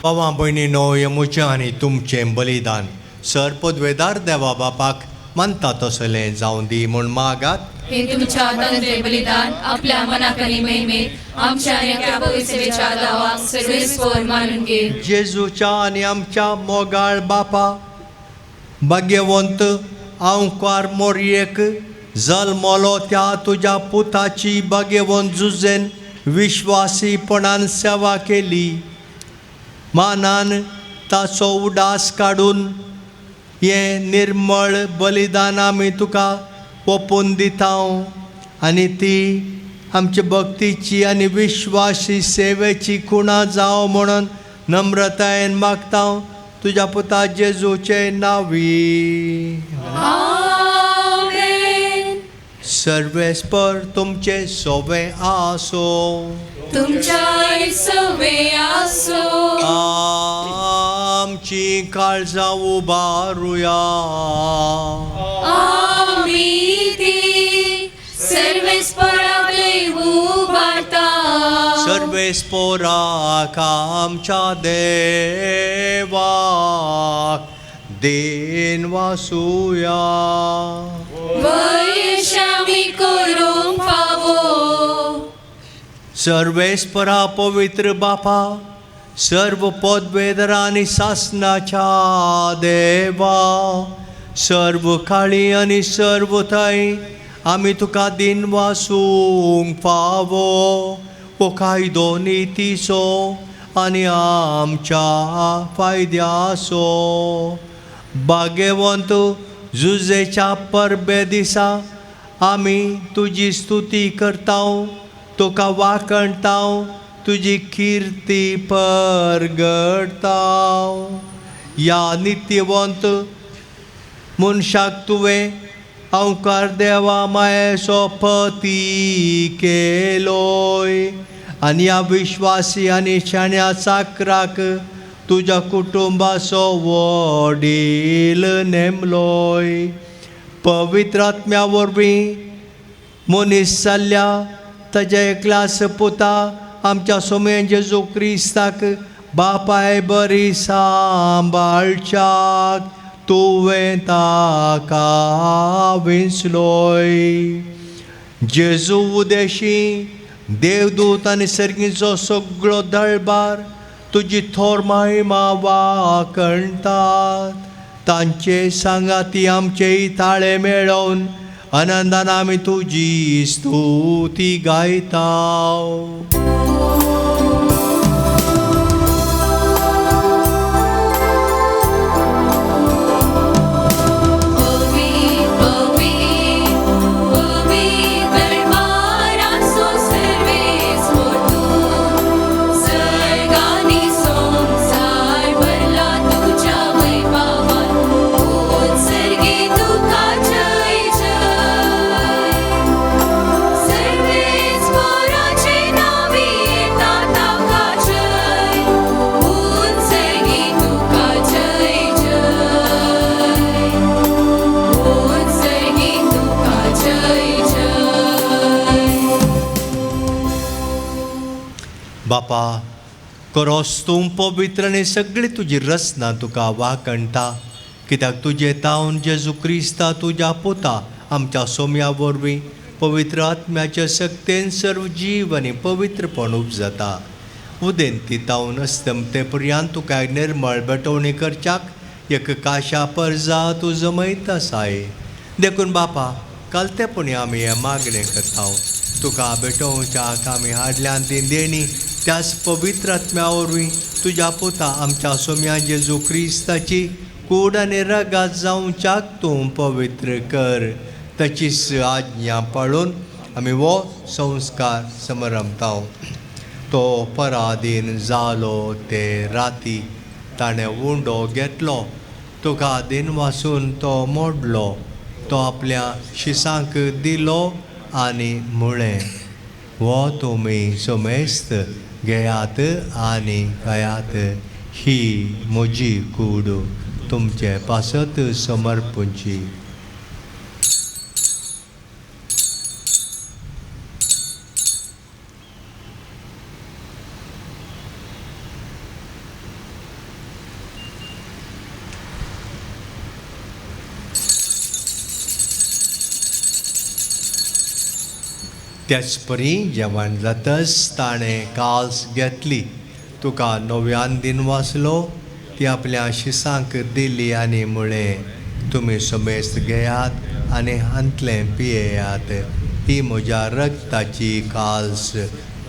भावा भयणीनो, हें म्हजें आनी तुमचें बलिदान सर पदवेदार देवा बापाक मानता तसलें जावं दी म्हूण मागात।
हे तुमच्या हातांतले बलिदान आपल्या मनाक आनी महिमेक आमच्या आनी अख्ख्या पवित्रतेच्या दावाक सर्वेस्पर मानून घे।
जेजूच्या आनी आमच्या मोगाळ बापा, भाग्यवंत आंवकार मोरयेक जल्मलो त्या तुज्या पुताची भाग्यवंत जुजेन विश्वासीपणान सेवा केली। मानान ताचो उडास काडून हें निर्मळ बलिदान आमी तुका ओपून दिता आनी ती आमचे भक्तीची आनी विश्वासी सेवेची खुणा जावं म्हणून नम्रतायेन मागता तुज्या पुता जेजूचे नांवी।
आमेन।
सर्वेस्पर तुमचे सोवे आसो,
तुमच्याय सवे आसो।
आमची काळजां उबारुया,
आमी ती सर्वेस्पराक उबारता।
सर्वेस्पराक आमच्या देवाक then वासुया।
वयशामी करूंक फावो।
सर्वेस्परा पवित्र बापा, सर्व पदवेदरा आनी सासनाच्या देवा, सर्व काळी आनी सर्व थंय आमी तुका दिन वासूंक फावो। हो कायदो नितीचो आनी आमच्या फायद्याचो। भाग्यवंत जुजेच्या परबे दिसा आमी तुजी स्तुती करता, तुका वाखणता, तुजी किर्ती परगडता। ह्या नित्यवंत मनशाक तुवें अंवकार देवा मायेचो पती केलोय आनी ह्या विश्वासी आनी शाण्या चाकराक तुज्या कुटुंबाचो वडील नेमलोय। पवित्र आत्म्या वरवीं मनीस जाल्ल्या ताज्या एकल्याच पुता आमच्या सोम्या जेजू क्रिस्ताक बापाय बरी सांबाळच्याक तुवें ताका विंचलोय। जेजू उदेशी देवदूत आनी सर्गीचो सगळो दळबार तुजी थोर महिमा वाखणतात। तांचे सांगाती आमचे ताळे मेळोवन आनंदान आमी तुजी स्तुती गायता। बापा, करोस तूं पवित्र आनी सगळी तुजी रचना तुका वाखणटा, कित्याक तुजे तावन जेजू क्रिस्ता तुज्या पुता आमच्या सोम्या वरवीं पवित्र आत्म्याच्या सक्तेन सर्व जीव आनी पवित्रपण उपजाता। उदेंती तावन अस्तमते पर्यंत तुका निर्मळ भेटवणी करच्याक एक काशा परजा तूं जमयत आसाय। देखून बापा, कालतेपणी आमी हें मागणें करता, तुका भेटोवच्याक आमी हाडल्यान ती देणी त्याच पवित्र आत्म्या वरवीं तुज्या पुता आमच्या सोम्या जेजू क्रिस्ताची कूड आनी रगात जावच्याक तूं पवित्र कर। ताची आज्ञा पाळून आमी हो संस्कार समरमता। तो पराधीन जालो ते राती ताणें उंडो घेतलो, तुका दिन वासून तो मोडलो, तो आपल्या शिसांक दिलो आनी म्हळें, हो तुमी समेस्त घेयात आनी खायात, ही म्हजी कूड तुमचे पासत समर्पणची। त्याच परी जेवण जातच ताणें काल्स घेतली, तुका नव्यान दिन वाचलो, ती आपल्या शिसांक दिली आनी म्हळें, तुमी समेस्त घेयात आनी हांतलें पियेयात, ही म्हज्या रक्ताची काल्स,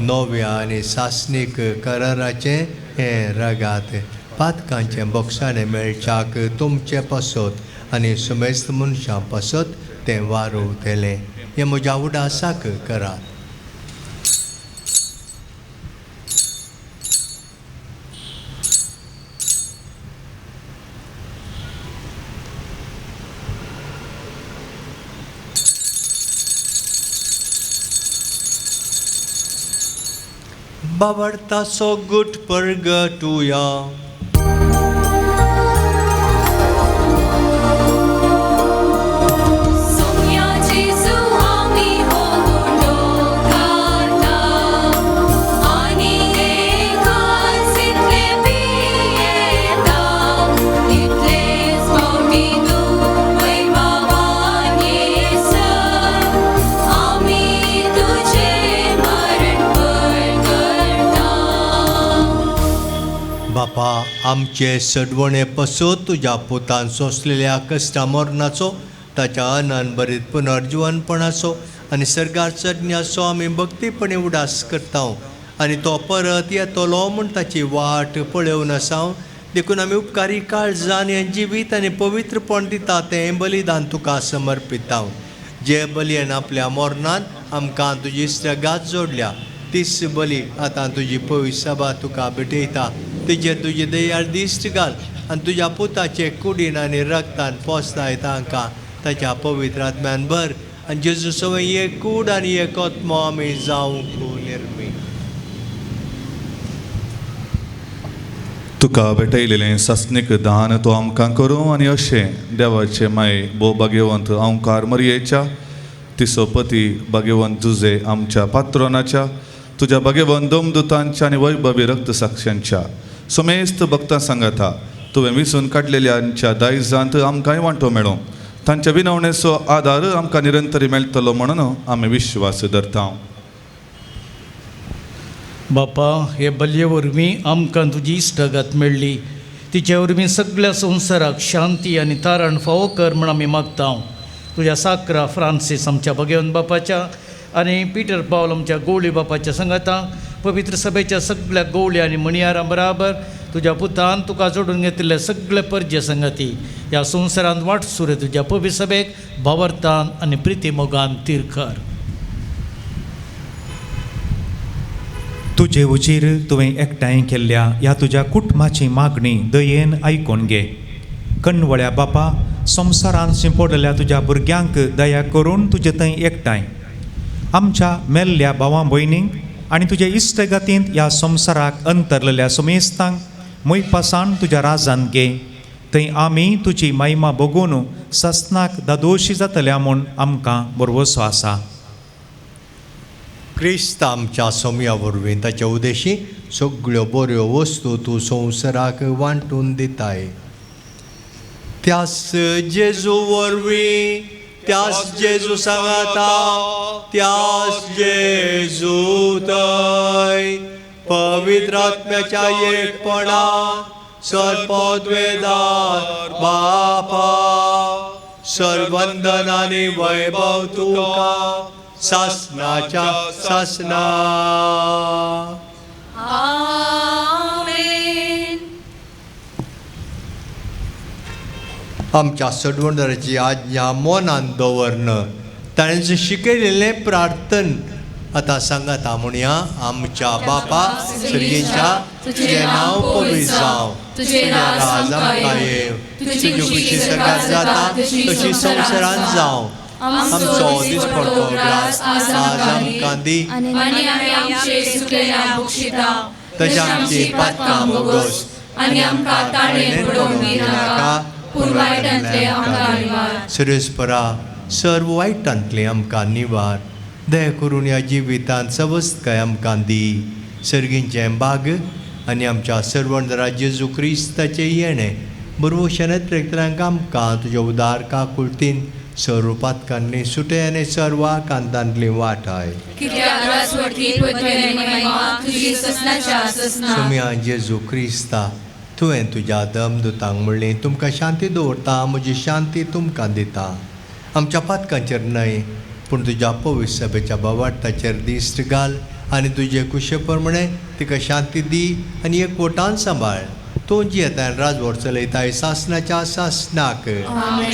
नव्या आनी सासणीक कराराचें हें रगात, पातकांचें बोक्षाणें मेळच्याक तुमचें पासत आनी समेस्त मनशां पासत तें वारोवतलें. हें म्हज्या उडासाक करात. बाबडताचो गुट परगटुया. बापा, आमचे सडवणे पसत तुज्या पुतान सोंसलेल्या कश्टा मरणाचो, ताच्या अनंत पुनर्जिवनपणाचो आनी सर्गार चडण्याचो आमी भक्तीपणी उडास करता आनी तो परत येतलो म्हूण ताची वाट पळोवन आसा. देखून आमी उपकारी काळजान हें जिवीत आनी पवित्रपण दिता तें बलिदान तुका समर्पिता. जे बलयेन आपल्या मरणान आमकां तुजी इश्टागात जोडल्या तीच बली आतां तुजी पवित्र सभा तुका भेटयता. तिजेर तुजी दयाळ दिश्ट घाल आनी तुज्या पुताचे कुडीन आनी रक्तान पोसताय तांकां ताच्या पवित्र आत्म्यान भर आनी जेजू सवय एक कूड आनी एक आत्मो आमी जावंक निर्मी.
तुका भेटयलेलें सासणीक दान तो आमकां करूं आनी अशें देवाचे माये भोव भाग्यवंत ओंकार मरयेच्या तिसो पती भाग्यवंत जुजे आमच्या पात्रोनाच्या तुज्या भाग्यवंत दोमदुतांच्या आनी वैभवी रक्तसाक्षांच्या समेस्त भक्तां सांगाता तुवें विसून काडलेल्यांच्या दायजांत आमकांय वांटो मेळूं, तांच्या विनवणेचो आदार आमकां निरंतरी मेळटलो म्हणून आमी विश्वास धरता.
बापा, हे बलये वरवीं आमकां तुजी इश्टागत मेळ्ळी, तिचे वरवीं सगळ्या संवसाराक शांती आनी तारण फावो कर म्हूण आमी मागता. तुज्या साक्रा फ्रांसीस आमच्या भगवंत बापाच्या आनी पिटर पावल आमच्या गवळी बापाच्या सांगाता पवित्र सभेच्या सगळ्या गवळी आनी मणयारां बराबर तुज्या पुतान तुका जोडून घेतिल्ले सगळे परजे संगाती ह्या संवसारांत वाटसुरे तुज्या पवित्र सभेक भावार्थान आनी प्रिती मोगान तीर कर.
तुजे उजीर तुवें एकठांय केल्ल्या ह्या तुज्या कुटुंबाची मागणी दयेन आयकून घे. कणवळ्या बापा, संवसारांत शिंपडलेल्या तुज्या भुरग्यांक दया करून तुजे थंय एकठांय आमच्या मेल्ल्या भावां भयणींक आनी तुज्या इश्टगतींत ह्या संवसाराक अंतरलेल्या सुमेस्तांक मोयपासान तुज्या राजान घे. थंय आमी तुजी महिमा बगून ससनाक दादोशी जातल्या म्हूण आमकां भरवसो आसा.
क्रिस्त आमच्या सोम्या वरवीं ताच्या उदेशी सगळ्यो बऱ्यो वस्तू तूं संवसाराक वांटून दिताय. त्यास जेजू वरवीं, त्यास जेजू सांगाता, त्यास जेजू थंय पवित्र आत्म्याच्या एकपणा सर्पद्वेदार बापा सर्वंदन आनी वैभव तुका सासनाच्या सासना.
आमेन.
आमच्या सडवणदाराची आज्ञा मनान दवरन ताणें शिकयलेलें प्रार्थन आतां सांगाता म्हणया. आमच्या बापा सर्गेच्या, तुजें नांव पवित्र जावं, तुजें राज आमकां येवं, तुजी खुशी सर्गात जाता तशी संवसारांत जावं. आमचो दिसपडतो ग्रास आज आमकां दी
आनी आमी आमचे चुकलेल्या बक्षिता
तशें आमची पातकां भोगोस
आनी आमकां ताणें पडोवंक दिनाका, पूण वायटांतलें आमकां निवार.
सुरेशपरा सर्व वायटांतलें आमकां निवार. दया करून ह्या जिवितांत सवस्तकाय आमकां दी. सर्गींचें बाग आनी आमच्या सर्वंदरा जेजू क्रिस्ताचें येणें बरवशान त्रेकतल्यांक आमकां तुज्या उदार काकुळतीन सर्व पातकांनी सुटे आनी सर्व कांतांतली वाटाय. सोम्या जेजू क्रिस्ता, तुवें तुज्या दमदुतांक म्हणलें, तुमकां शांती दवरता, म्हजी शांती तुमकां दिता. आमच्या पातकांचेर न्हय पूण तुज्या पवित्र सभेच्या बावार्थाचेर दिश्ट घाल आनी तुजे कुशे प्रमाणे तिका शांती दी आनी एकवटान सांबाळ. तूं जियेता राजवट चलयताय सासनाच्या सासनाक.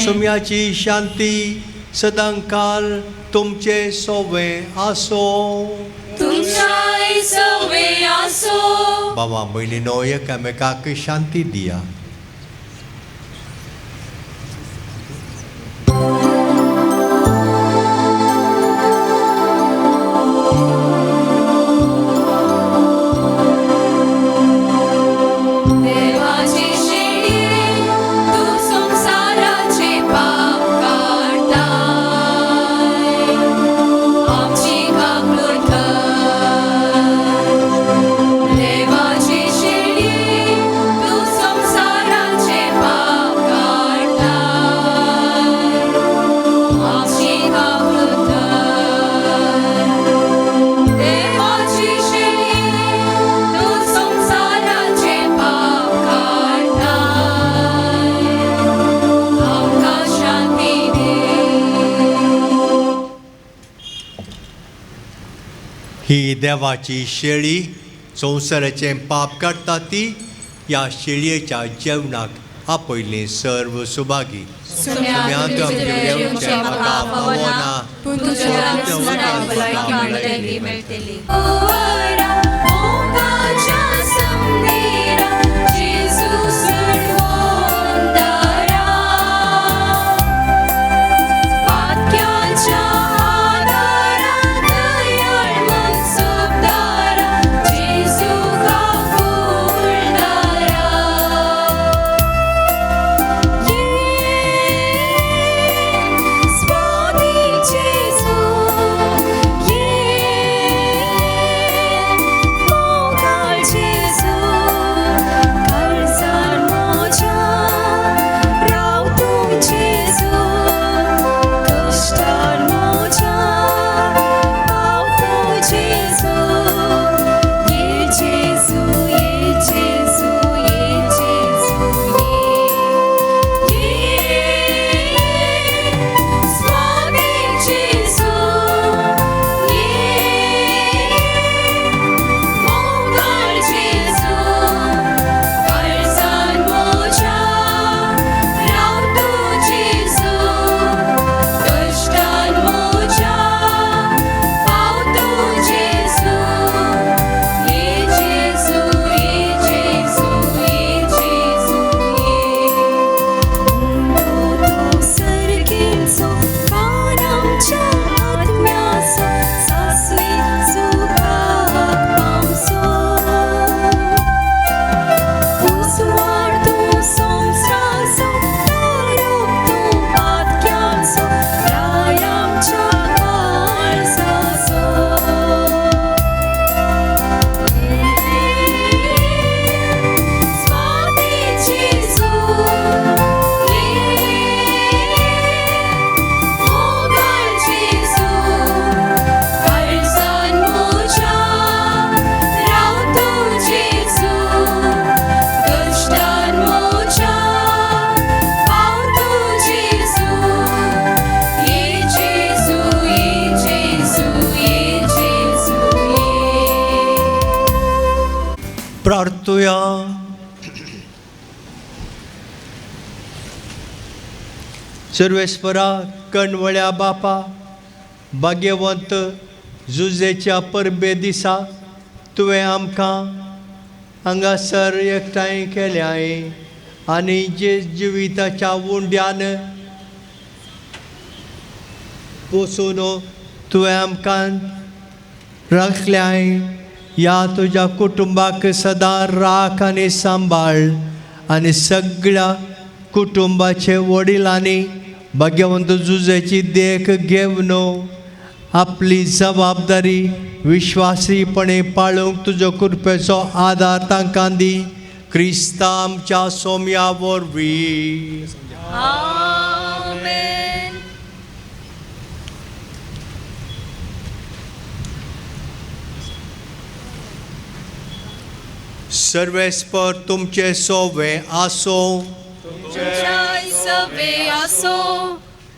सोम्याची शांती सदांकाल तुमचे सोवे आसो. बाबा भयणीनो एकामेकाक शांती दिया. ही देवाची शेळी संवसाराचें पाप काडटा ती ह्या शेळयेच्या जेवणाक आपयली सर्व सुभागी. प्रार्थुया. सर्वेस्परा कणवळ्या बापा, भाग्यवंत जुजेच्या परबे दिसा तुवें आमकां हांगासर एकठांय केल्याय आनी जे जिविताच्या उंड्यान पोसून तुवें आमकां राखल्याय. ह्या तुज्या कुटुंबाक सदां राख आनी सांबाळ आनी सगळ्या कुटुंबाचे वडिलांनी भाग्यवंत जुजेची देख घेवन आपली जबाबदारी विश्वासीपणे पाळूंक तुजो कृपेचो आदार तांकां दी. क्रिस्ता आमच्या सोम्या वरवीं.
आमेन.
सर्वेस्पर तुमचे सोवे आसो.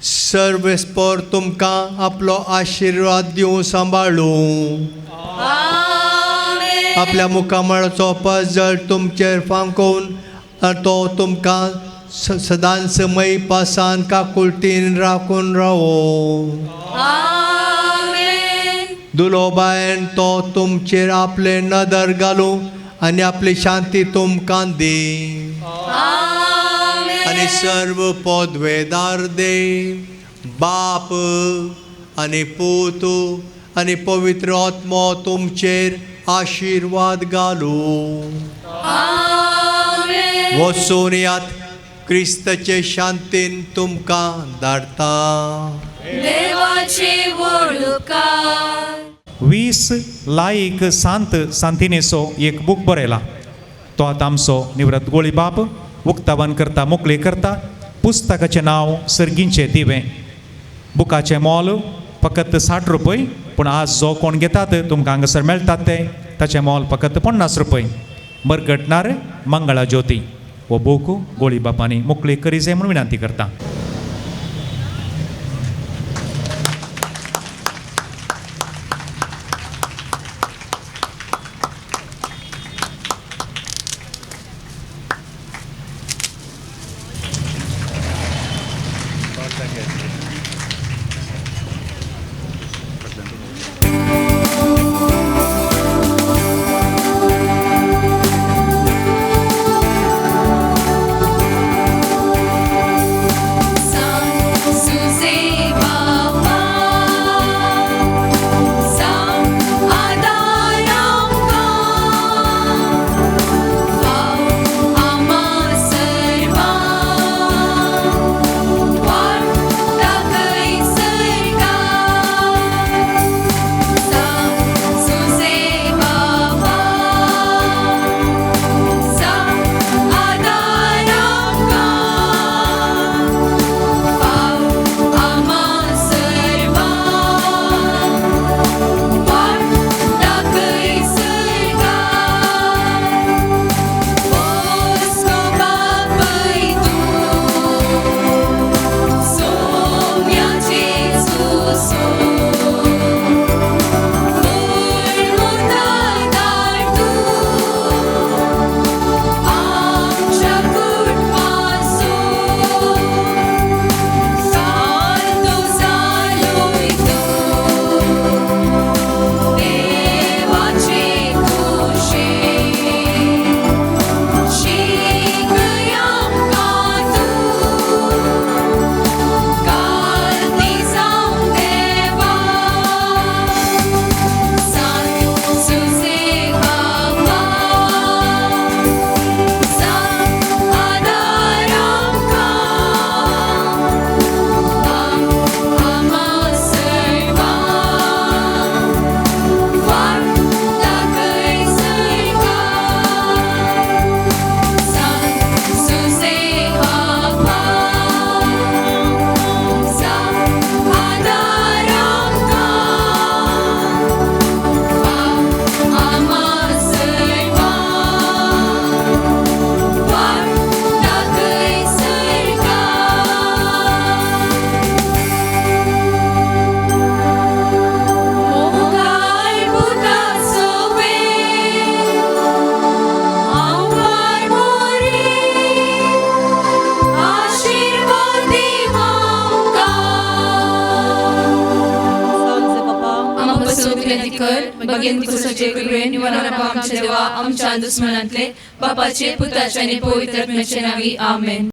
सर्वेस्पर तुमकां आपलो आशिर्वाद दिवं सांबाळूं. आपल्या मुखामळाचो पजळ तुमचेर फांकोवन तो तुमकां सदांच मय पासान काकुळटीन राखून रावो. दुलोबायन तो तुमचेर आपले नदर घालूं आनी आपली शांती तुमकां दी. आनी सर्व पदवेदार देव बाप आनी पूत आनी पवित्र आत्मो तुमचेर आशिर्वाद घालूं. वचून यात क्रिस्ताचे शांतीन तुमकां धाडटा.
देवाचे वळुकार.
20 लायक सांत सांतिनेचो एक बूक बरयला. तो आतां आमचो निवृत्त गोळी बाप उक्तावन करता, मोकळी करता. पुस्तकाचें नांव सर्गींचे दिवे. बुकाचें मोल फकत 60 रुपय, पूण आज जो कोण घेतात तुमकां हांगासर मेळटात ते ताचें मोल फकत 50 रुपय. मरगटणार मंगळा ज्योती हो बूक गोळी बापांनी मोकळी करी जाय म्हूण विनंती करता.
आमच्या दुस्मनांतले बापाचे पुताचे आनी पवित्र आत्म्याचे नांवी आमेन.